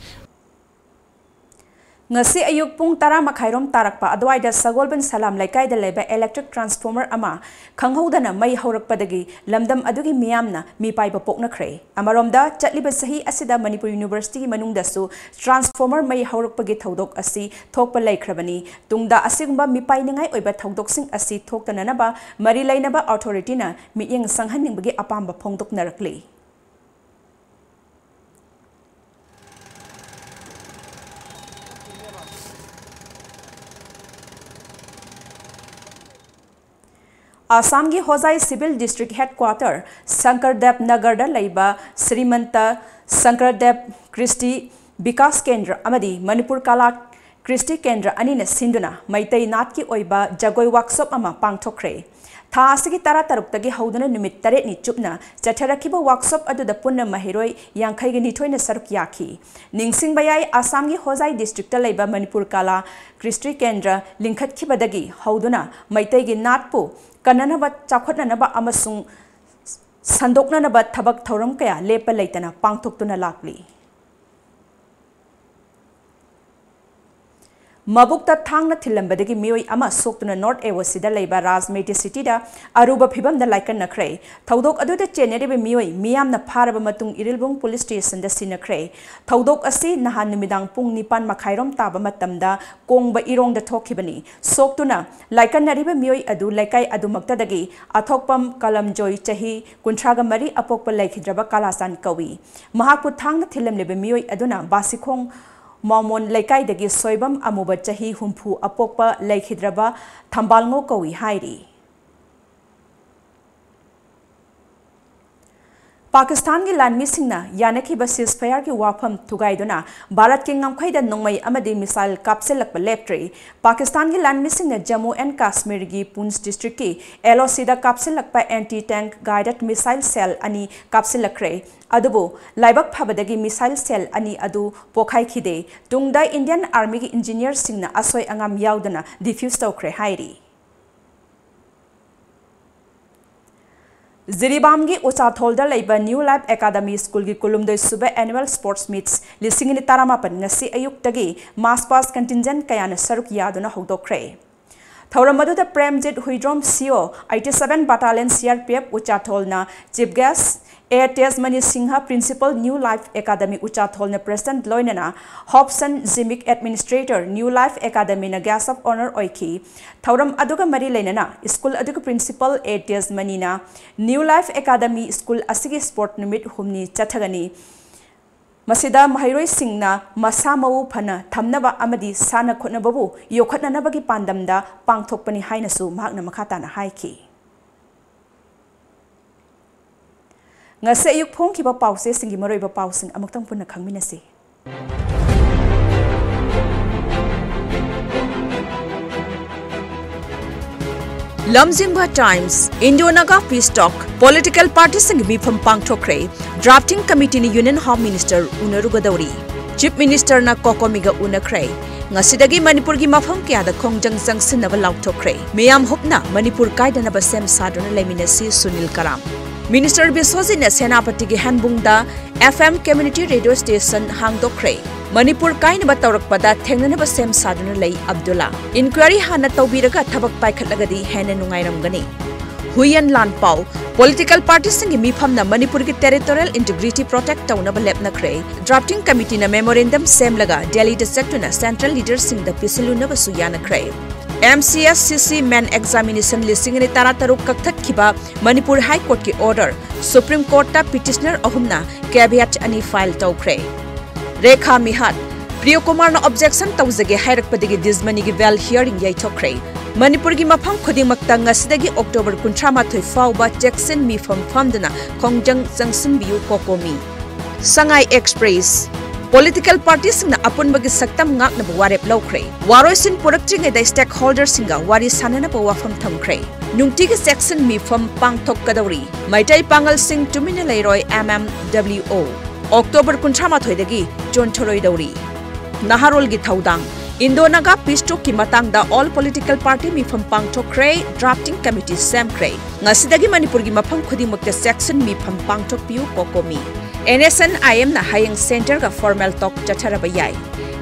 ꯉꯁꯤ ꯑꯌꯨꯛ ꯄꯨꯡ ꯇꯔꯥ ꯃꯈꯥꯏꯔꯣꯝ ꯇꯥꯔꯛꯄ ꯑꯗꯨꯋꯥꯏꯗ ꯁꯒꯣꯜꯕꯟ ꯁꯂꯥꯝ ꯂꯩꯀꯥꯏꯗ ꯂꯩꯕ electric transformer ꯑꯃ ꯈꯪꯍꯧꯗꯅ ꯃꯩ ꯍꯧꯔꯛꯄꯗꯒꯤ ꯂꯝꯗꯝ ꯑꯗꯨꯒꯤ ꯃꯤꯌꯥꯝꯅ ꯃꯤꯄꯥꯏꯕ ꯄꯣꯛꯅꯈ꯭ꯔꯦ꯫ ꯑꯃꯔꯣꯝꯗ, ꯆꯠꯂꯤꯕ ꯆꯍꯤ ꯑꯁꯤꯗ ꯃꯅꯤꯄꯨꯔ ꯌꯨꯅꯤꯚꯔꯁꯤꯇꯤꯒꯤ ꯃꯅꯨꯡꯗꯁꯨ transformer ꯃꯩ ꯍꯧꯔꯛꯄꯒꯤ ꯊꯧꯗꯣꯛ ꯑꯁꯤ ꯊꯣꯛꯄ ꯂꯩꯈ꯭ꯔꯕꯅꯤ꯫ ꯇꯨꯡꯗ ꯑꯁꯤꯒꯨꯝꯕ ꯃꯤꯄꯥꯏꯅꯤꯡꯉꯥꯏ ꯑꯣꯏꯕ ꯊꯧꯗꯣꯛꯁꯤꯡ ꯑꯁꯤ ꯊꯣꯛꯇꯅꯅꯕ ꯃꯔꯤ ꯂꯩꯅꯕ ꯑꯣꯊꯣꯔꯤꯇꯤꯅ ꯃꯤꯠꯌꯦꯡ ꯆꯪꯍꯟꯅꯤꯡꯕꯒꯤ ꯑꯄꯥꯝꯕ ꯐꯣꯡꯗꯣꯛꯅꯔꯛꯂꯤ꯫ ꯑꯁꯥꯝꯒꯤ ꯍꯣꯖꯥꯏ civil district headquarter ꯁꯪꯀꯔꯗꯦꯕ ꯅꯒꯔꯗ ꯂꯩꯕ ꯁ꯭ꯔꯤꯃꯟꯇ ꯁꯪꯀꯔꯗꯦꯕ ꯀ꯭ꯔꯤꯁꯇꯤ ꯕꯤꯀꯥꯁ ꯀꯦꯟꯗ꯭ꯔ ꯑꯃꯗꯤ ꯃꯅꯤꯄꯨꯔ ꯀꯂꯥ ꯀ꯭ꯔꯤꯁꯇꯤ ꯀꯦꯟꯗ꯭ꯔ ꯑꯅꯤꯅ ꯁꯤꯟꯗꯨꯅ ꯃꯩꯇꯩ ꯅꯥꯠꯀꯤ ꯑꯣꯏꯕ ꯖꯒꯣꯏ ꯋꯥꯛꯁꯣꯞ ꯑꯃ ꯄꯥꯡꯊꯣꯛꯈ꯭ꯔꯦ꯫ ꯊꯥ ꯑꯁꯤꯒꯤ ꯇꯔꯥꯇꯔꯨꯛꯇꯒꯤ ꯍꯧꯗꯨꯅ ꯅꯨꯃꯤꯠ ꯇꯔꯦꯠꯅꯤ ꯆꯨꯞꯅ ꯆꯠꯊꯔꯛꯈꯤꯕ ꯋꯥꯛꯁꯣꯞ ꯑꯗꯨꯗ ꯄꯨꯟꯅ ꯃꯍꯩꯔꯣꯏ ꯌꯥꯡꯈꯩꯒ ꯅꯤꯊꯣꯏꯅ ꯁꯔꯨꯛ ꯌꯥꯈꯤ꯫ ꯅꯤꯡꯁꯤꯡꯕ ꯌꯥꯏ, ꯑꯁꯥꯝꯒꯤ ꯍꯣꯖꯥꯏ district ꯂꯩꯕ ꯃꯅꯤꯄꯨꯔ ꯀꯂꯥ ꯀ꯭ꯔꯤꯁꯇꯤ ꯀꯦꯟꯗ꯭ꯔ ꯂꯤꯡꯈꯠꯈꯤꯕꯗꯒꯤ ꯍꯧꯗꯨꯅ ꯃꯩꯇꯩꯒꯤ ꯅꯥꯠꯄꯨ ꯀꯟꯅꯅꯕ, ꯆꯥꯎꯈꯠꯅꯅꯕ ꯑꯃꯁꯨꯡ ꯁꯟꯗꯣꯛꯅꯅꯕ ꯊꯕꯛ ꯊꯧꯔꯝ ꯀꯌꯥ ꯂꯦꯞꯄ ꯂꯩꯇꯅ ꯄꯥꯡꯊꯣꯛꯇꯨꯅ ꯂꯥꯛꯂꯤ꯫ ꯃꯕꯨꯛꯇ ꯊꯥꯡꯅ ꯊꯤꯜꯂꯝꯕꯗꯒꯤ ꯃꯤꯑꯣꯏ ꯑꯃ ꯁꯣꯛꯇꯨꯅ ꯅꯣꯔꯠ ꯑꯦꯋꯣꯁꯤꯗ ꯂꯩꯕ ꯔꯥꯖ ꯃꯦꯗꯤꯁꯤꯇꯤꯗ ꯑꯔꯨꯕ ꯐꯤꯚꯝꯗ ꯂꯥꯏꯀꯠꯅꯈ꯭ꯔꯦ꯫ ꯊꯧꯗꯣꯛ ꯑꯗꯨꯗ ꯆꯦꯟꯅꯔꯤꯕ ꯃꯤꯑꯣꯏ ꯃꯤꯌꯥꯝꯅ ꯐꯥꯔꯕ ꯃꯇꯨꯡ ꯏꯔꯤꯜꯕꯨꯡ ꯄꯨꯂꯤꯁ ꯁ꯭ꯇꯦꯁꯟꯗ ꯁꯤꯟꯅꯈ꯭ꯔꯦ꯫ ꯊꯧꯗꯣꯛ ꯑꯁꯤ ꯅꯍꯥꯟ ꯅꯨꯃꯤꯗꯥꯡ ꯄꯨꯡ ꯅꯤꯄꯥꯟ ꯃꯈꯥꯏꯔꯣꯝ ꯇꯥꯕ ꯃꯇꯝꯗ ꯀꯣꯡꯕ ꯏꯔꯣꯡꯗ ꯊꯣꯛꯈꯤꯕꯅꯤ꯫ ꯁꯣꯛꯇꯨꯅ ꯂꯥꯏꯀꯠꯅꯔꯤꯕ ꯃꯤꯑꯣꯏ ꯑꯗꯨ ꯂꯩꯀꯥꯏ ꯑꯗꯨꯃꯛꯇꯗꯒꯤ ꯑꯊꯣꯛꯄꯝ ꯀꯂꯝꯖꯣꯏ, ꯆꯍꯤ ꯀꯨꯟꯊ꯭ꯔꯥꯒ ꯃꯔꯤ, ꯑꯄꯣꯛꯄ ꯂꯩꯈꯤꯗ꯭ꯔꯕ ꯀꯥꯂꯥꯆꯥꯟ ꯀꯧꯏ꯫ ꯃꯍꯥꯛꯄꯨ ꯊꯥꯡꯅ ꯊꯤꯜꯂꯝꯂꯤꯕ ꯃꯤꯑꯣꯏ ꯑꯗꯨꯅ ꯕꯥꯁꯤꯈꯣꯡ ꯃꯥꯎꯃꯣꯟ ꯂꯩꯀꯥꯏꯗꯒꯤ ꯁꯣꯏꯕꯝ ꯑꯃꯨꯕ, ꯆꯍꯤ ꯍꯨꯝꯐꯨ, ꯑꯄꯣꯛꯄ ꯂꯩꯈꯤꯗ꯭ꯔꯕ ꯊꯝꯕꯥꯜꯉꯣ ꯀꯧꯏ ꯍꯥꯏꯔꯤ꯫ ꯄꯥꯀꯤꯁꯇꯥꯟꯒꯤ ꯂꯥꯟꯃꯤꯁꯤꯡꯅ ꯌꯥꯅꯈꯤꯕ ceasefire-ꯒꯤ ꯋꯥꯐꯝ ꯊꯨꯒꯥꯏꯗꯨꯅ ꯚꯥꯔꯠꯀꯤ ꯉꯝꯈꯩꯗ ꯅꯣꯡꯃꯩ ꯑꯃꯗꯤ missile ꯀꯥꯞꯁꯤꯜꯂꯛꯄ ꯂꯦꯞꯇ꯭ꯔꯤ꯫ ꯄꯥꯀꯤꯁꯇꯥꯟꯒꯤ ꯂꯥꯟꯃꯤꯁꯤꯡꯅ Jammu and ꯀꯥꯁꯃꯤꯔꯒꯤ ꯄꯨꯟꯁ district-ꯀꯤ L O C-ꯗ ꯀꯥꯞꯁꯤꯜꯂꯛꯄ anti tank guided missile cell ꯑꯅꯤ ꯀꯥꯞꯁꯤꯜꯂꯛꯈ꯭ꯔꯦ꯫ ꯑꯗꯨꯕꯨ ꯂꯥꯏꯕꯛ ꯐꯕꯗꯒꯤ missile cell ꯑꯅꯤ ꯑꯗꯨ ꯄꯣꯈꯥꯏꯈꯤꯗꯦ꯫ ꯇꯨꯡꯗ Indian Army-ꯒꯤ engineer-ꯁꯤꯡꯅ ꯑꯁꯣꯏ ꯑꯉꯥꯝ ꯌꯥꯎꯗꯅ defuse ꯇꯧꯈ꯭ꯔꯦ ꯍꯥꯏꯔꯤ꯫ ꯖꯤꯔꯤꯕꯥꯝꯒꯤ ꯎꯆꯥꯊꯣꯜꯗ ꯂꯩꯕ New Life Academy ꯁ꯭ꯀꯨꯜꯒꯤ ꯀꯨꯟꯍꯨꯝꯗꯣꯏ ꯁꯨꯕ annual sports meets ꯂꯤꯁꯤꯡ ꯑꯅꯤ ꯇꯔꯥꯃꯥꯄꯟ ꯉꯁꯤ ꯑꯌꯨꯛꯇꯒꯤ mass pass contingent ꯀꯌꯥꯅ ꯁꯔꯨꯛ ꯌꯥꯗꯨꯅ ꯍꯧꯗꯣꯛꯈ꯭ꯔꯦ꯫ ꯊꯧꯔꯝ ꯑꯗꯨꯗ Premjit Huidrom, C O, eighty seven Battalion C R P F ꯎꯆꯥꯊꯣꯜꯅ chief guest, A ꯇꯦꯖꯃꯅꯤ Singh, Principal, New Life Academy ꯎꯆꯥꯊꯣꯜꯅ president, ꯂꯣꯏꯅꯅ ꯍꯣꯞꯁꯟ ꯖꯤꯃꯤꯛ, administrator, New Life Academy-ꯅ guest of honour ꯑꯣꯏꯈꯤ꯫ ꯊꯧꯔꯝ ꯑꯗꯨꯒ ꯃꯔꯤ ꯂꯩꯅꯅ ꯁ꯭ꯀꯨꯜ ꯑꯗꯨꯒꯤ principal A ꯇꯦꯖꯃꯅꯤꯅ New Life Academy school ꯑꯁꯤꯒꯤ sport ꯅꯨꯃꯤꯠ ꯍꯨꯝꯅꯤ ꯆꯠꯊꯒꯅꯤ꯫ ꯃꯁꯤꯗ ꯃꯍꯩꯔꯣꯏꯁꯤꯡꯅ ꯃꯁꯥ ꯃꯎ ꯐꯅ ꯊꯝꯅꯕ ꯑꯃꯗꯤ ꯁꯥꯟꯅ ꯈꯣꯠꯅꯕꯕꯨ ꯌꯣꯛꯈꯠꯅꯅꯕꯒꯤ ꯄꯥꯟꯗꯝꯗ ꯄꯥꯡꯊꯣꯛꯄꯅꯤ ꯍꯥꯏꯅꯁꯨ ꯃꯍꯥꯛꯅ ꯃꯈꯥ ꯇꯥꯅ ꯍꯥꯏꯈꯤ꯫ ꯉꯁꯤ ꯑꯌꯨꯛ ꯐꯣꯡꯈꯤꯕ ꯄꯥꯎꯆꯦꯁꯤꯡꯒꯤ ꯃꯔꯨꯑꯣꯏꯕ ꯄꯥꯎꯁꯤꯡ ꯑꯃꯨꯛꯇꯪ ꯄꯨꯟꯅ ꯈꯪꯃꯤꯟꯅꯁꯤ꯫ ꯂꯝꯖꯤꯡꯕ Times, Indo-Naga Peace Talk, political party-ꯁꯤꯡꯒꯤ ꯃꯤꯐꯝ ꯄꯥꯡꯊꯣꯛꯈ꯭ꯔꯦ꯫ Drafting committee-ꯅ Union Home Minister ꯎꯅꯔꯨꯒꯗꯧꯔꯤ꯫ Chief Minister-ꯅ COCOMI-ꯒ ꯎꯅꯈ꯭ꯔꯦ꯫ ꯉꯁꯤꯗꯒꯤ ꯃꯅꯤꯄꯨꯔꯒꯤ ꯃꯐꯝ ꯀꯌꯥꯗ ꯈꯣꯡꯖꯪ ꯆꯪꯁꯤꯟꯅꯕ ꯂꯥꯎꯊꯣꯛꯈ꯭ꯔꯦ꯫ ꯃꯤꯌꯥꯝ ꯍꯨꯞꯅ ꯃꯅꯤꯄꯨꯔ ꯀꯥꯏꯗꯅꯕ ꯁꯦꯝ ꯁꯥꯗꯨꯅ ꯂꯩꯃꯤꯟꯅꯁꯤ, ꯁꯨꯅꯤꯜ ꯀꯔꯥꯝ꯫ Minister ꯕꯤꯁ꯭ꯋꯖꯤꯠꯅ ꯁꯦꯅꯥꯄꯇꯤꯒꯤ ꯍꯦꯟꯕꯨꯡꯗ F M community radio station ꯍꯥꯡꯗꯣꯛꯈ꯭ꯔꯦ꯫ Manipur ꯀꯥꯏꯅꯕ ꯇꯧꯔꯛꯄꯗ ꯊꯦꯡꯅꯅꯕ ꯁꯦꯝ ꯁꯥꯗꯨꯅ ꯂꯩ ꯑꯕꯗꯨꯜꯂꯥ꯫ Inquiry ꯍꯥꯟꯅ ꯇꯧꯕꯤꯔꯒ ꯊꯕꯛ ꯄꯥꯏꯈꯠꯂꯒꯗꯤ ꯍꯦꯟꯅ ꯅꯨꯡꯉꯥꯏꯔꯝꯒꯅꯤ꯫ ꯍꯨꯏꯌꯦꯟ ꯂꯥꯟꯄꯥꯎ꯫ Political party ꯁꯤꯡꯒꯤ ꯃꯤꯐꯝꯅ ꯃꯅꯤꯄꯨꯔꯒꯤ territorial integrity protect ꯇꯧꯅꯕ ꯂꯦꯞꯅꯈ꯭ꯔꯦ꯫ Drafting committee ꯅ memorandum ꯁꯦꯝꯂꯒ ꯗꯦꯜꯂꯤꯗ ꯆꯠꯇꯨꯅ central leader ꯁꯤꯡꯗ ꯄꯤꯁꯤꯜꯂꯨꯅꯕꯁꯨ ꯌꯥꯅꯈ꯭ꯔꯦ꯫ M C S C C main examination ꯂꯤꯁꯤꯡ ꯑꯅꯤ ꯇꯔꯥꯇꯔꯨꯛ ꯀꯛꯊꯠꯈꯤꯕ ꯃꯅꯤꯄꯨꯔ High Court ꯀꯤ order, Supreme Court ꯇ petitioner ꯑꯍꯨꯝꯅ caveat ꯑꯅꯤ file ꯇꯧꯈ꯭ꯔꯦ꯫ ꯔꯦꯈꯥ ꯃꯤꯍꯥꯠ꯫ ꯄ꯭ꯔꯤꯌꯣꯀꯨꯃꯥꯔꯅ objection ꯇꯧꯖꯒꯦ ꯍꯥꯏꯔꯛꯄꯗꯒꯤ ꯗꯤꯖꯃꯅꯤꯒꯤ bail hearing ꯌꯩꯊꯣꯛꯈ꯭ꯔꯦ꯫ ꯃꯅꯤꯄꯨꯔꯒꯤ ꯃꯐꯝ ꯈꯨꯗꯤꯡꯃꯛꯇ ꯉꯁꯤꯗꯒꯤ October ꯀꯨꯟꯊ꯭ꯔꯥ ꯃꯥꯊꯣꯏ ꯐꯥꯎꯕ ꯆꯦꯛꯁꯤꯟ ꯃꯤꯐꯝ ꯐꯝꯗꯨꯅ ꯈꯣꯡꯖꯪ ꯆꯪꯁꯤꯟꯕꯤꯌꯨ, ꯀꯣꯀꯣꯃꯤ꯫ ꯁꯉꯥꯏ Express꯫ Political party ꯁꯤꯡꯅ ꯑꯄꯨꯟꯕꯒꯤ ꯁꯛꯇꯝ ꯉꯥꯛꯅꯕ ꯋꯥꯔꯦꯞ ꯂꯧꯈ꯭ꯔꯦ꯫ ꯋꯥꯔꯣꯏꯁꯤꯟ ꯄꯨꯔꯛꯇ꯭ꯔꯤꯉꯩꯗ stakeholder ꯁꯤꯡꯒ ꯋꯥꯔꯤ ꯁꯥꯅꯅꯕ ꯋꯥꯐꯝ ꯊꯝꯈ꯭ꯔꯦ꯫ ꯅꯨꯡꯇꯤꯒꯤ ꯆꯦꯛꯁꯤꯟ ꯃꯤꯐꯝ ꯄꯥꯡꯊꯣꯛꯀꯗꯧꯔꯤ꯫ ꯃꯩꯇꯩ ꯄꯥꯉꯜꯁꯤꯡ ꯇꯨꯃꯤꯟꯅ ꯂꯩꯔꯣꯏ, M M W O꯫ October ꯀꯨꯟꯊ꯭ꯔꯥ ꯃꯥꯊꯣꯏꯗꯒꯤ ꯆꯣꯟꯊꯔꯣꯏꯗꯧꯔꯤ꯫ ꯅꯍꯥꯔꯣꯜꯒꯤ ꯊꯧꯗꯥꯡ꯫ Indo-Naga peace talk ꯀꯤ ꯃꯇꯥꯡꯗ all political party ꯃꯤꯐꯝ ꯄꯥꯡꯊꯣꯛꯈ꯭ꯔꯦ, drafting committee ꯁꯦꯝꯈ꯭ꯔꯦ꯫ ꯉꯁꯤꯗꯒꯤ ꯃꯅꯤꯄꯨꯔꯒꯤ ꯃꯐꯝ ꯈꯨꯗꯤꯡꯃꯛꯇ ꯆꯦꯛꯁꯤꯟ ꯃꯤꯐꯝ ꯄꯥꯡꯊꯣꯛꯄꯤꯌꯨ, ꯀꯣꯀꯣꯃꯤ꯫ N S N I M ꯅ ꯍꯌꯦꯡ centre ꯒ formal talk ꯆꯠꯊꯔꯕ ꯌꯥꯏ꯫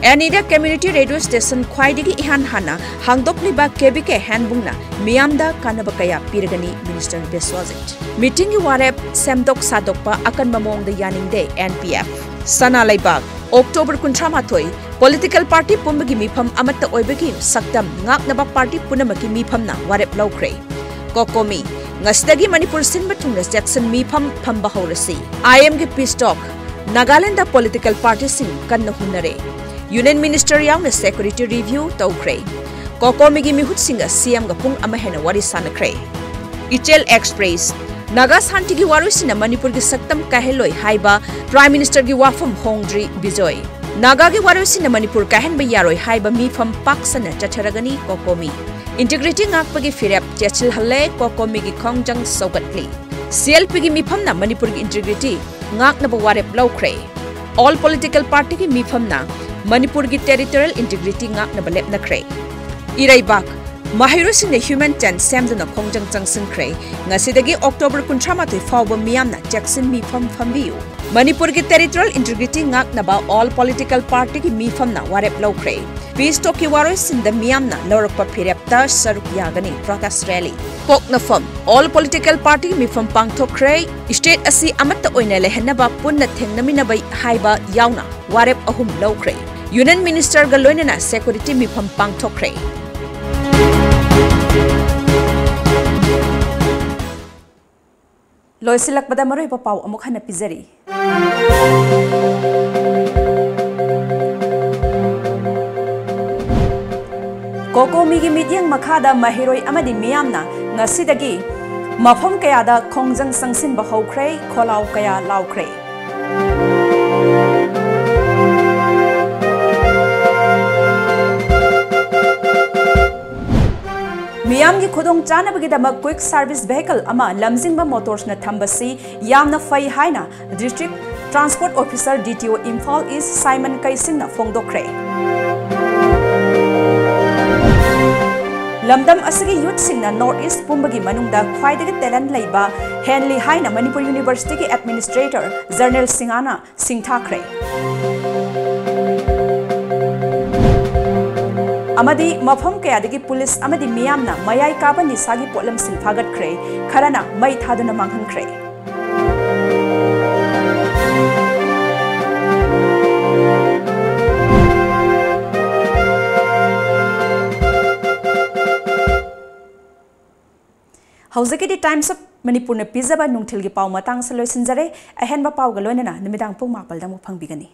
ꯑꯦꯅꯤꯗ community radio station ꯈ꯭ꯋꯥꯏꯗꯒꯤ ꯏꯍꯥꯟ ꯍꯥꯟꯅ ꯍꯥꯡꯗꯣꯛꯂꯤꯕ K B K ꯍꯦꯟꯕꯨꯡꯅ ꯃꯤꯌꯥꯝꯗ ꯀꯥꯟꯅꯕ ꯀꯌꯥ ꯄꯤꯔꯒꯅꯤ, Minister ꯕꯤꯁ꯭ꯋꯖꯤꯠ꯫ Meeting ꯒꯤ ꯋꯥꯔꯦꯞ ꯁꯦꯝꯗꯣꯛ ꯁꯥꯗꯣꯛꯄ ꯑꯀꯟꯕ ꯃꯑꯣꯡꯗ ꯌꯥꯅꯤꯡꯗꯦ, N P F꯫ ꯁꯅꯥ ꯂꯩꯕꯥꯛ꯫ October ꯀꯨꯟꯊ꯭ꯔꯥ ꯃꯥꯊꯣꯏ, political party ꯄꯨꯝꯕꯒꯤ ꯃꯤꯐꯝ ꯑꯃꯠꯇ ꯑꯣꯏꯕꯒꯤ ꯁꯛꯇꯝ ꯉꯥꯛꯅꯕ party ꯄꯨꯝꯅꯃꯛꯀꯤ ꯃꯤꯐꯝꯅ ꯋꯥꯔꯦꯞ ꯂꯧꯈ꯭ꯔꯦ꯫ ꯀꯣꯀꯣꯃꯤ꯫ ꯉꯁꯤꯗꯒꯤ ꯃꯅꯤꯄꯨꯔ ꯁꯤꯟꯕ ꯊꯨꯡꯅ ꯆꯦꯛꯁꯤꯟ ꯃꯤꯐꯝ ꯐꯝꯕ ꯍꯧꯔꯁꯤ꯫ I M ꯒꯤ peace talk꯫ Nagaland political party ꯁꯤꯡ ꯀꯟꯅ ꯍꯨꯟꯅꯔꯦ꯫ Union Minister ꯌꯥꯎꯅ security review ꯇꯧꯈ꯭ꯔꯦ꯫ ꯀꯣꯀꯣꯃꯤꯒꯤ ꯃꯤꯍꯨꯠꯁꯤꯡꯒ C M ꯒ ꯄꯨꯡ ꯑꯃ ꯍꯦꯟꯅ ꯋꯥꯔꯤ ꯁꯥꯟꯅꯈ꯭ꯔꯦ꯫ ꯏꯆꯦꯜ Express꯫ ꯅꯥꯒꯥ ꯁꯥꯟꯇꯤꯒꯤ ꯋꯥꯔꯣꯏꯁꯤꯟꯅ ꯃꯅꯤꯄꯨꯔꯒꯤ ꯁꯛꯇꯝ ꯀꯥꯏꯍꯜꯂꯣꯏ ꯍꯥꯏꯕ Prime Minister ꯒꯤ ꯋꯥꯐꯝ ꯍꯣꯡꯗ꯭ꯔꯤ, ꯕꯤꯖꯣꯏ꯫ ꯅꯥꯒꯥꯒꯤ ꯋꯥꯔꯣꯏꯁꯤꯟꯅ ꯃꯅꯤꯄꯨꯔ ꯀꯥꯏꯍꯟꯕ ꯌꯥꯔꯣꯏ ꯍꯥꯏꯕ ꯃꯤꯐꯝ ꯄꯥꯛ ꯁꯟꯅ ꯆꯠꯊꯔꯒꯅꯤ, ꯀꯣꯀꯣꯃꯤ꯫ Integrity ꯉꯥꯛꯄꯒꯤ ꯐꯤꯔꯦꯞ ꯆꯦꯠꯁꯤꯜꯍꯜꯂꯦ, ꯀꯣꯀꯣꯃꯤꯒꯤ ꯈꯣꯡꯖꯪ ꯁꯧꯒꯠꯂꯤ꯫ C L P ꯒꯤ ꯃꯤꯐꯝꯅ ꯃꯅꯤꯄꯨꯔꯒꯤ integrity ꯉꯥꯛꯅꯕ ꯋꯥꯔꯦꯞ ꯂꯧꯈ꯭ꯔꯦ꯫ All political party ꯒꯤ ꯃꯤꯐꯝꯅ ꯃꯅꯤꯄꯨꯔꯒꯤ territorial integrity ꯉꯥꯛꯅꯕ ꯂꯦꯞꯅꯈ꯭ꯔꯦ꯫ ꯏꯔꯩꯕꯥꯛ꯫ ꯃꯍꯩꯔꯣꯏꯁꯤꯡꯅ human chain ꯁꯦꯝꯗꯨꯅ ꯈꯣꯡꯖꯪ ꯆꯪꯁꯤꯟꯈ꯭ꯔꯦ꯫ ꯉꯁꯤꯗꯒꯤ October ꯀꯨꯟꯊ꯭ꯔꯥ ꯃꯥꯊꯣꯏ ꯐꯥꯎꯕ ꯃꯤꯌꯥꯝꯅ ꯆꯦꯛꯁꯤꯟ ꯃꯤꯐꯝ ꯐꯝꯕꯤꯌꯨ꯫ ꯃꯅꯤꯄꯨꯔꯒꯤ territorial integrity ꯉꯥꯛꯅꯕ all political party ꯒꯤ ꯃꯤꯐꯝꯅ ꯋꯥꯔꯦꯞ ꯂꯧꯈ꯭ꯔꯦ꯫ Peace talk ꯀꯤ ꯋꯥꯔꯣꯏꯁꯤꯟꯗ ꯃꯤꯌꯥꯝꯅ ꯂꯧꯔꯛꯄ ꯐꯤꯔꯦꯞꯇ ꯁꯔꯨꯛ ꯌꯥꯒꯅꯤ protest rally꯫ ꯄꯣꯛꯅꯐꯝ all political party ꯒꯤ ꯃꯤꯐꯝ ꯄꯥꯡꯊꯣꯛꯈ꯭ꯔꯦ꯫ State ꯑꯁꯤ ꯑꯃꯠꯇ ꯑꯣꯏꯅ ꯂꯩꯍꯟꯅꯕ ꯄꯨꯟꯅ ꯊꯦꯡꯅꯃꯤꯟꯅꯕ ꯍꯥꯏꯕ ꯌꯥꯎꯅ ꯋꯥꯔꯦꯞ ꯑꯍꯨꯝ ꯂꯧꯈ꯭ꯔꯦ꯫ Union Minister ꯒ ꯂꯣꯏꯅꯅ security ꯃꯤꯐꯝ ꯄꯥꯡꯊꯣꯛꯈ꯭ꯔꯦ꯫ ꯂꯣꯏꯁꯤꯜꯂꯛꯄꯗ ꯃꯔꯨꯑꯣꯏꯕ ꯄꯥꯎ ꯑꯃꯨꯛ ꯍꯟꯅ ꯄꯤꯖꯔꯤ꯫ COCOMI ꯒꯤ ꯃꯤꯠꯌꯦꯡ ꯃꯈꯥꯗ ꯃꯍꯩꯔꯣꯏ ꯑꯃꯗꯤ ꯃꯤꯌꯥꯝꯅ ꯉꯁꯤꯗꯒꯤ ꯃꯐꯝ ꯀꯌꯥꯗ ꯈꯣꯡꯖꯪ ꯆꯪꯁꯤꯟꯕ ꯍꯧꯈ꯭ꯔꯦ, ꯈꯣꯜꯂꯥꯎ ꯀꯌꯥ ꯂꯥꯎꯈ꯭ꯔꯦ꯫ ꯃꯤꯌꯥꯝꯒꯤ ꯈꯨꯗꯣꯡꯆꯥꯅꯕꯒꯤꯗꯃꯛ quick service vehicle ꯑꯃ ꯂꯝꯖꯤꯡꯕ Motors ꯅ ꯊꯝꯕꯁꯤ ꯌꯥꯝꯅ ꯐꯩ ꯍꯥꯏꯅ District Transport Officer, D T O, Imphal East ꯁꯥꯏꯃꯟ ꯀꯩꯁꯤꯡꯅ ꯐꯣꯡꯗꯣꯛꯈ꯭ꯔꯦ꯫ ꯂꯝꯗꯝ ꯑꯁꯤꯒꯤ youth ꯁꯤꯡꯅ North East ꯄꯨꯝꯕꯒꯤ ꯃꯅꯨꯡꯗ ꯈ꯭ꯋꯥꯏꯗꯒꯤ talent ꯂꯩꯕ ꯍꯦꯟꯂꯤ ꯍꯥꯏꯅ ꯃꯅꯤꯄꯨꯔ University ꯒꯤ Administrator General ꯁꯤꯡꯍꯥꯅ ꯁꯤꯡꯊꯥꯈ꯭ꯔꯦ꯫ ꯑꯃꯗꯤ ꯃꯐꯝ ꯀꯌꯥꯗꯒꯤ ꯄꯨꯂꯤꯁ ꯑꯃꯗꯤ ꯃꯤꯌꯥꯝꯅ ꯃꯌꯥꯏ ꯀꯥꯕ ꯅꯤꯁꯥꯒꯤ ꯄꯣꯠꯂꯝꯁꯤꯡ ꯐꯥꯒꯠꯈ꯭ꯔꯦ, ꯈꯔꯅ ꯃꯩ ꯊꯥꯗꯨꯅ ꯃꯥꯡꯍꯟꯈ꯭ꯔꯦ꯫ ꯍꯧꯖꯤꯛꯀꯤꯗꯤ Times of ꯃꯅꯤꯄꯨꯔꯅ ꯄꯤꯖꯕ ꯅꯨꯡꯊꯤꯜꯒꯤ ꯄꯥꯎ ꯃꯇꯥꯡꯁꯨ ꯂꯣꯏꯁꯤꯟꯖꯔꯦ꯫ ꯑꯍꯦꯟꯕ ꯄꯥꯎꯒ ꯂꯣꯏꯅꯅ ꯅꯨꯃꯤꯗꯥꯡ ꯄꯨꯡ ꯃꯥꯄꯜꯗ ꯑꯃꯨꯛ ꯐꯪꯕꯤꯒꯅꯤ꯫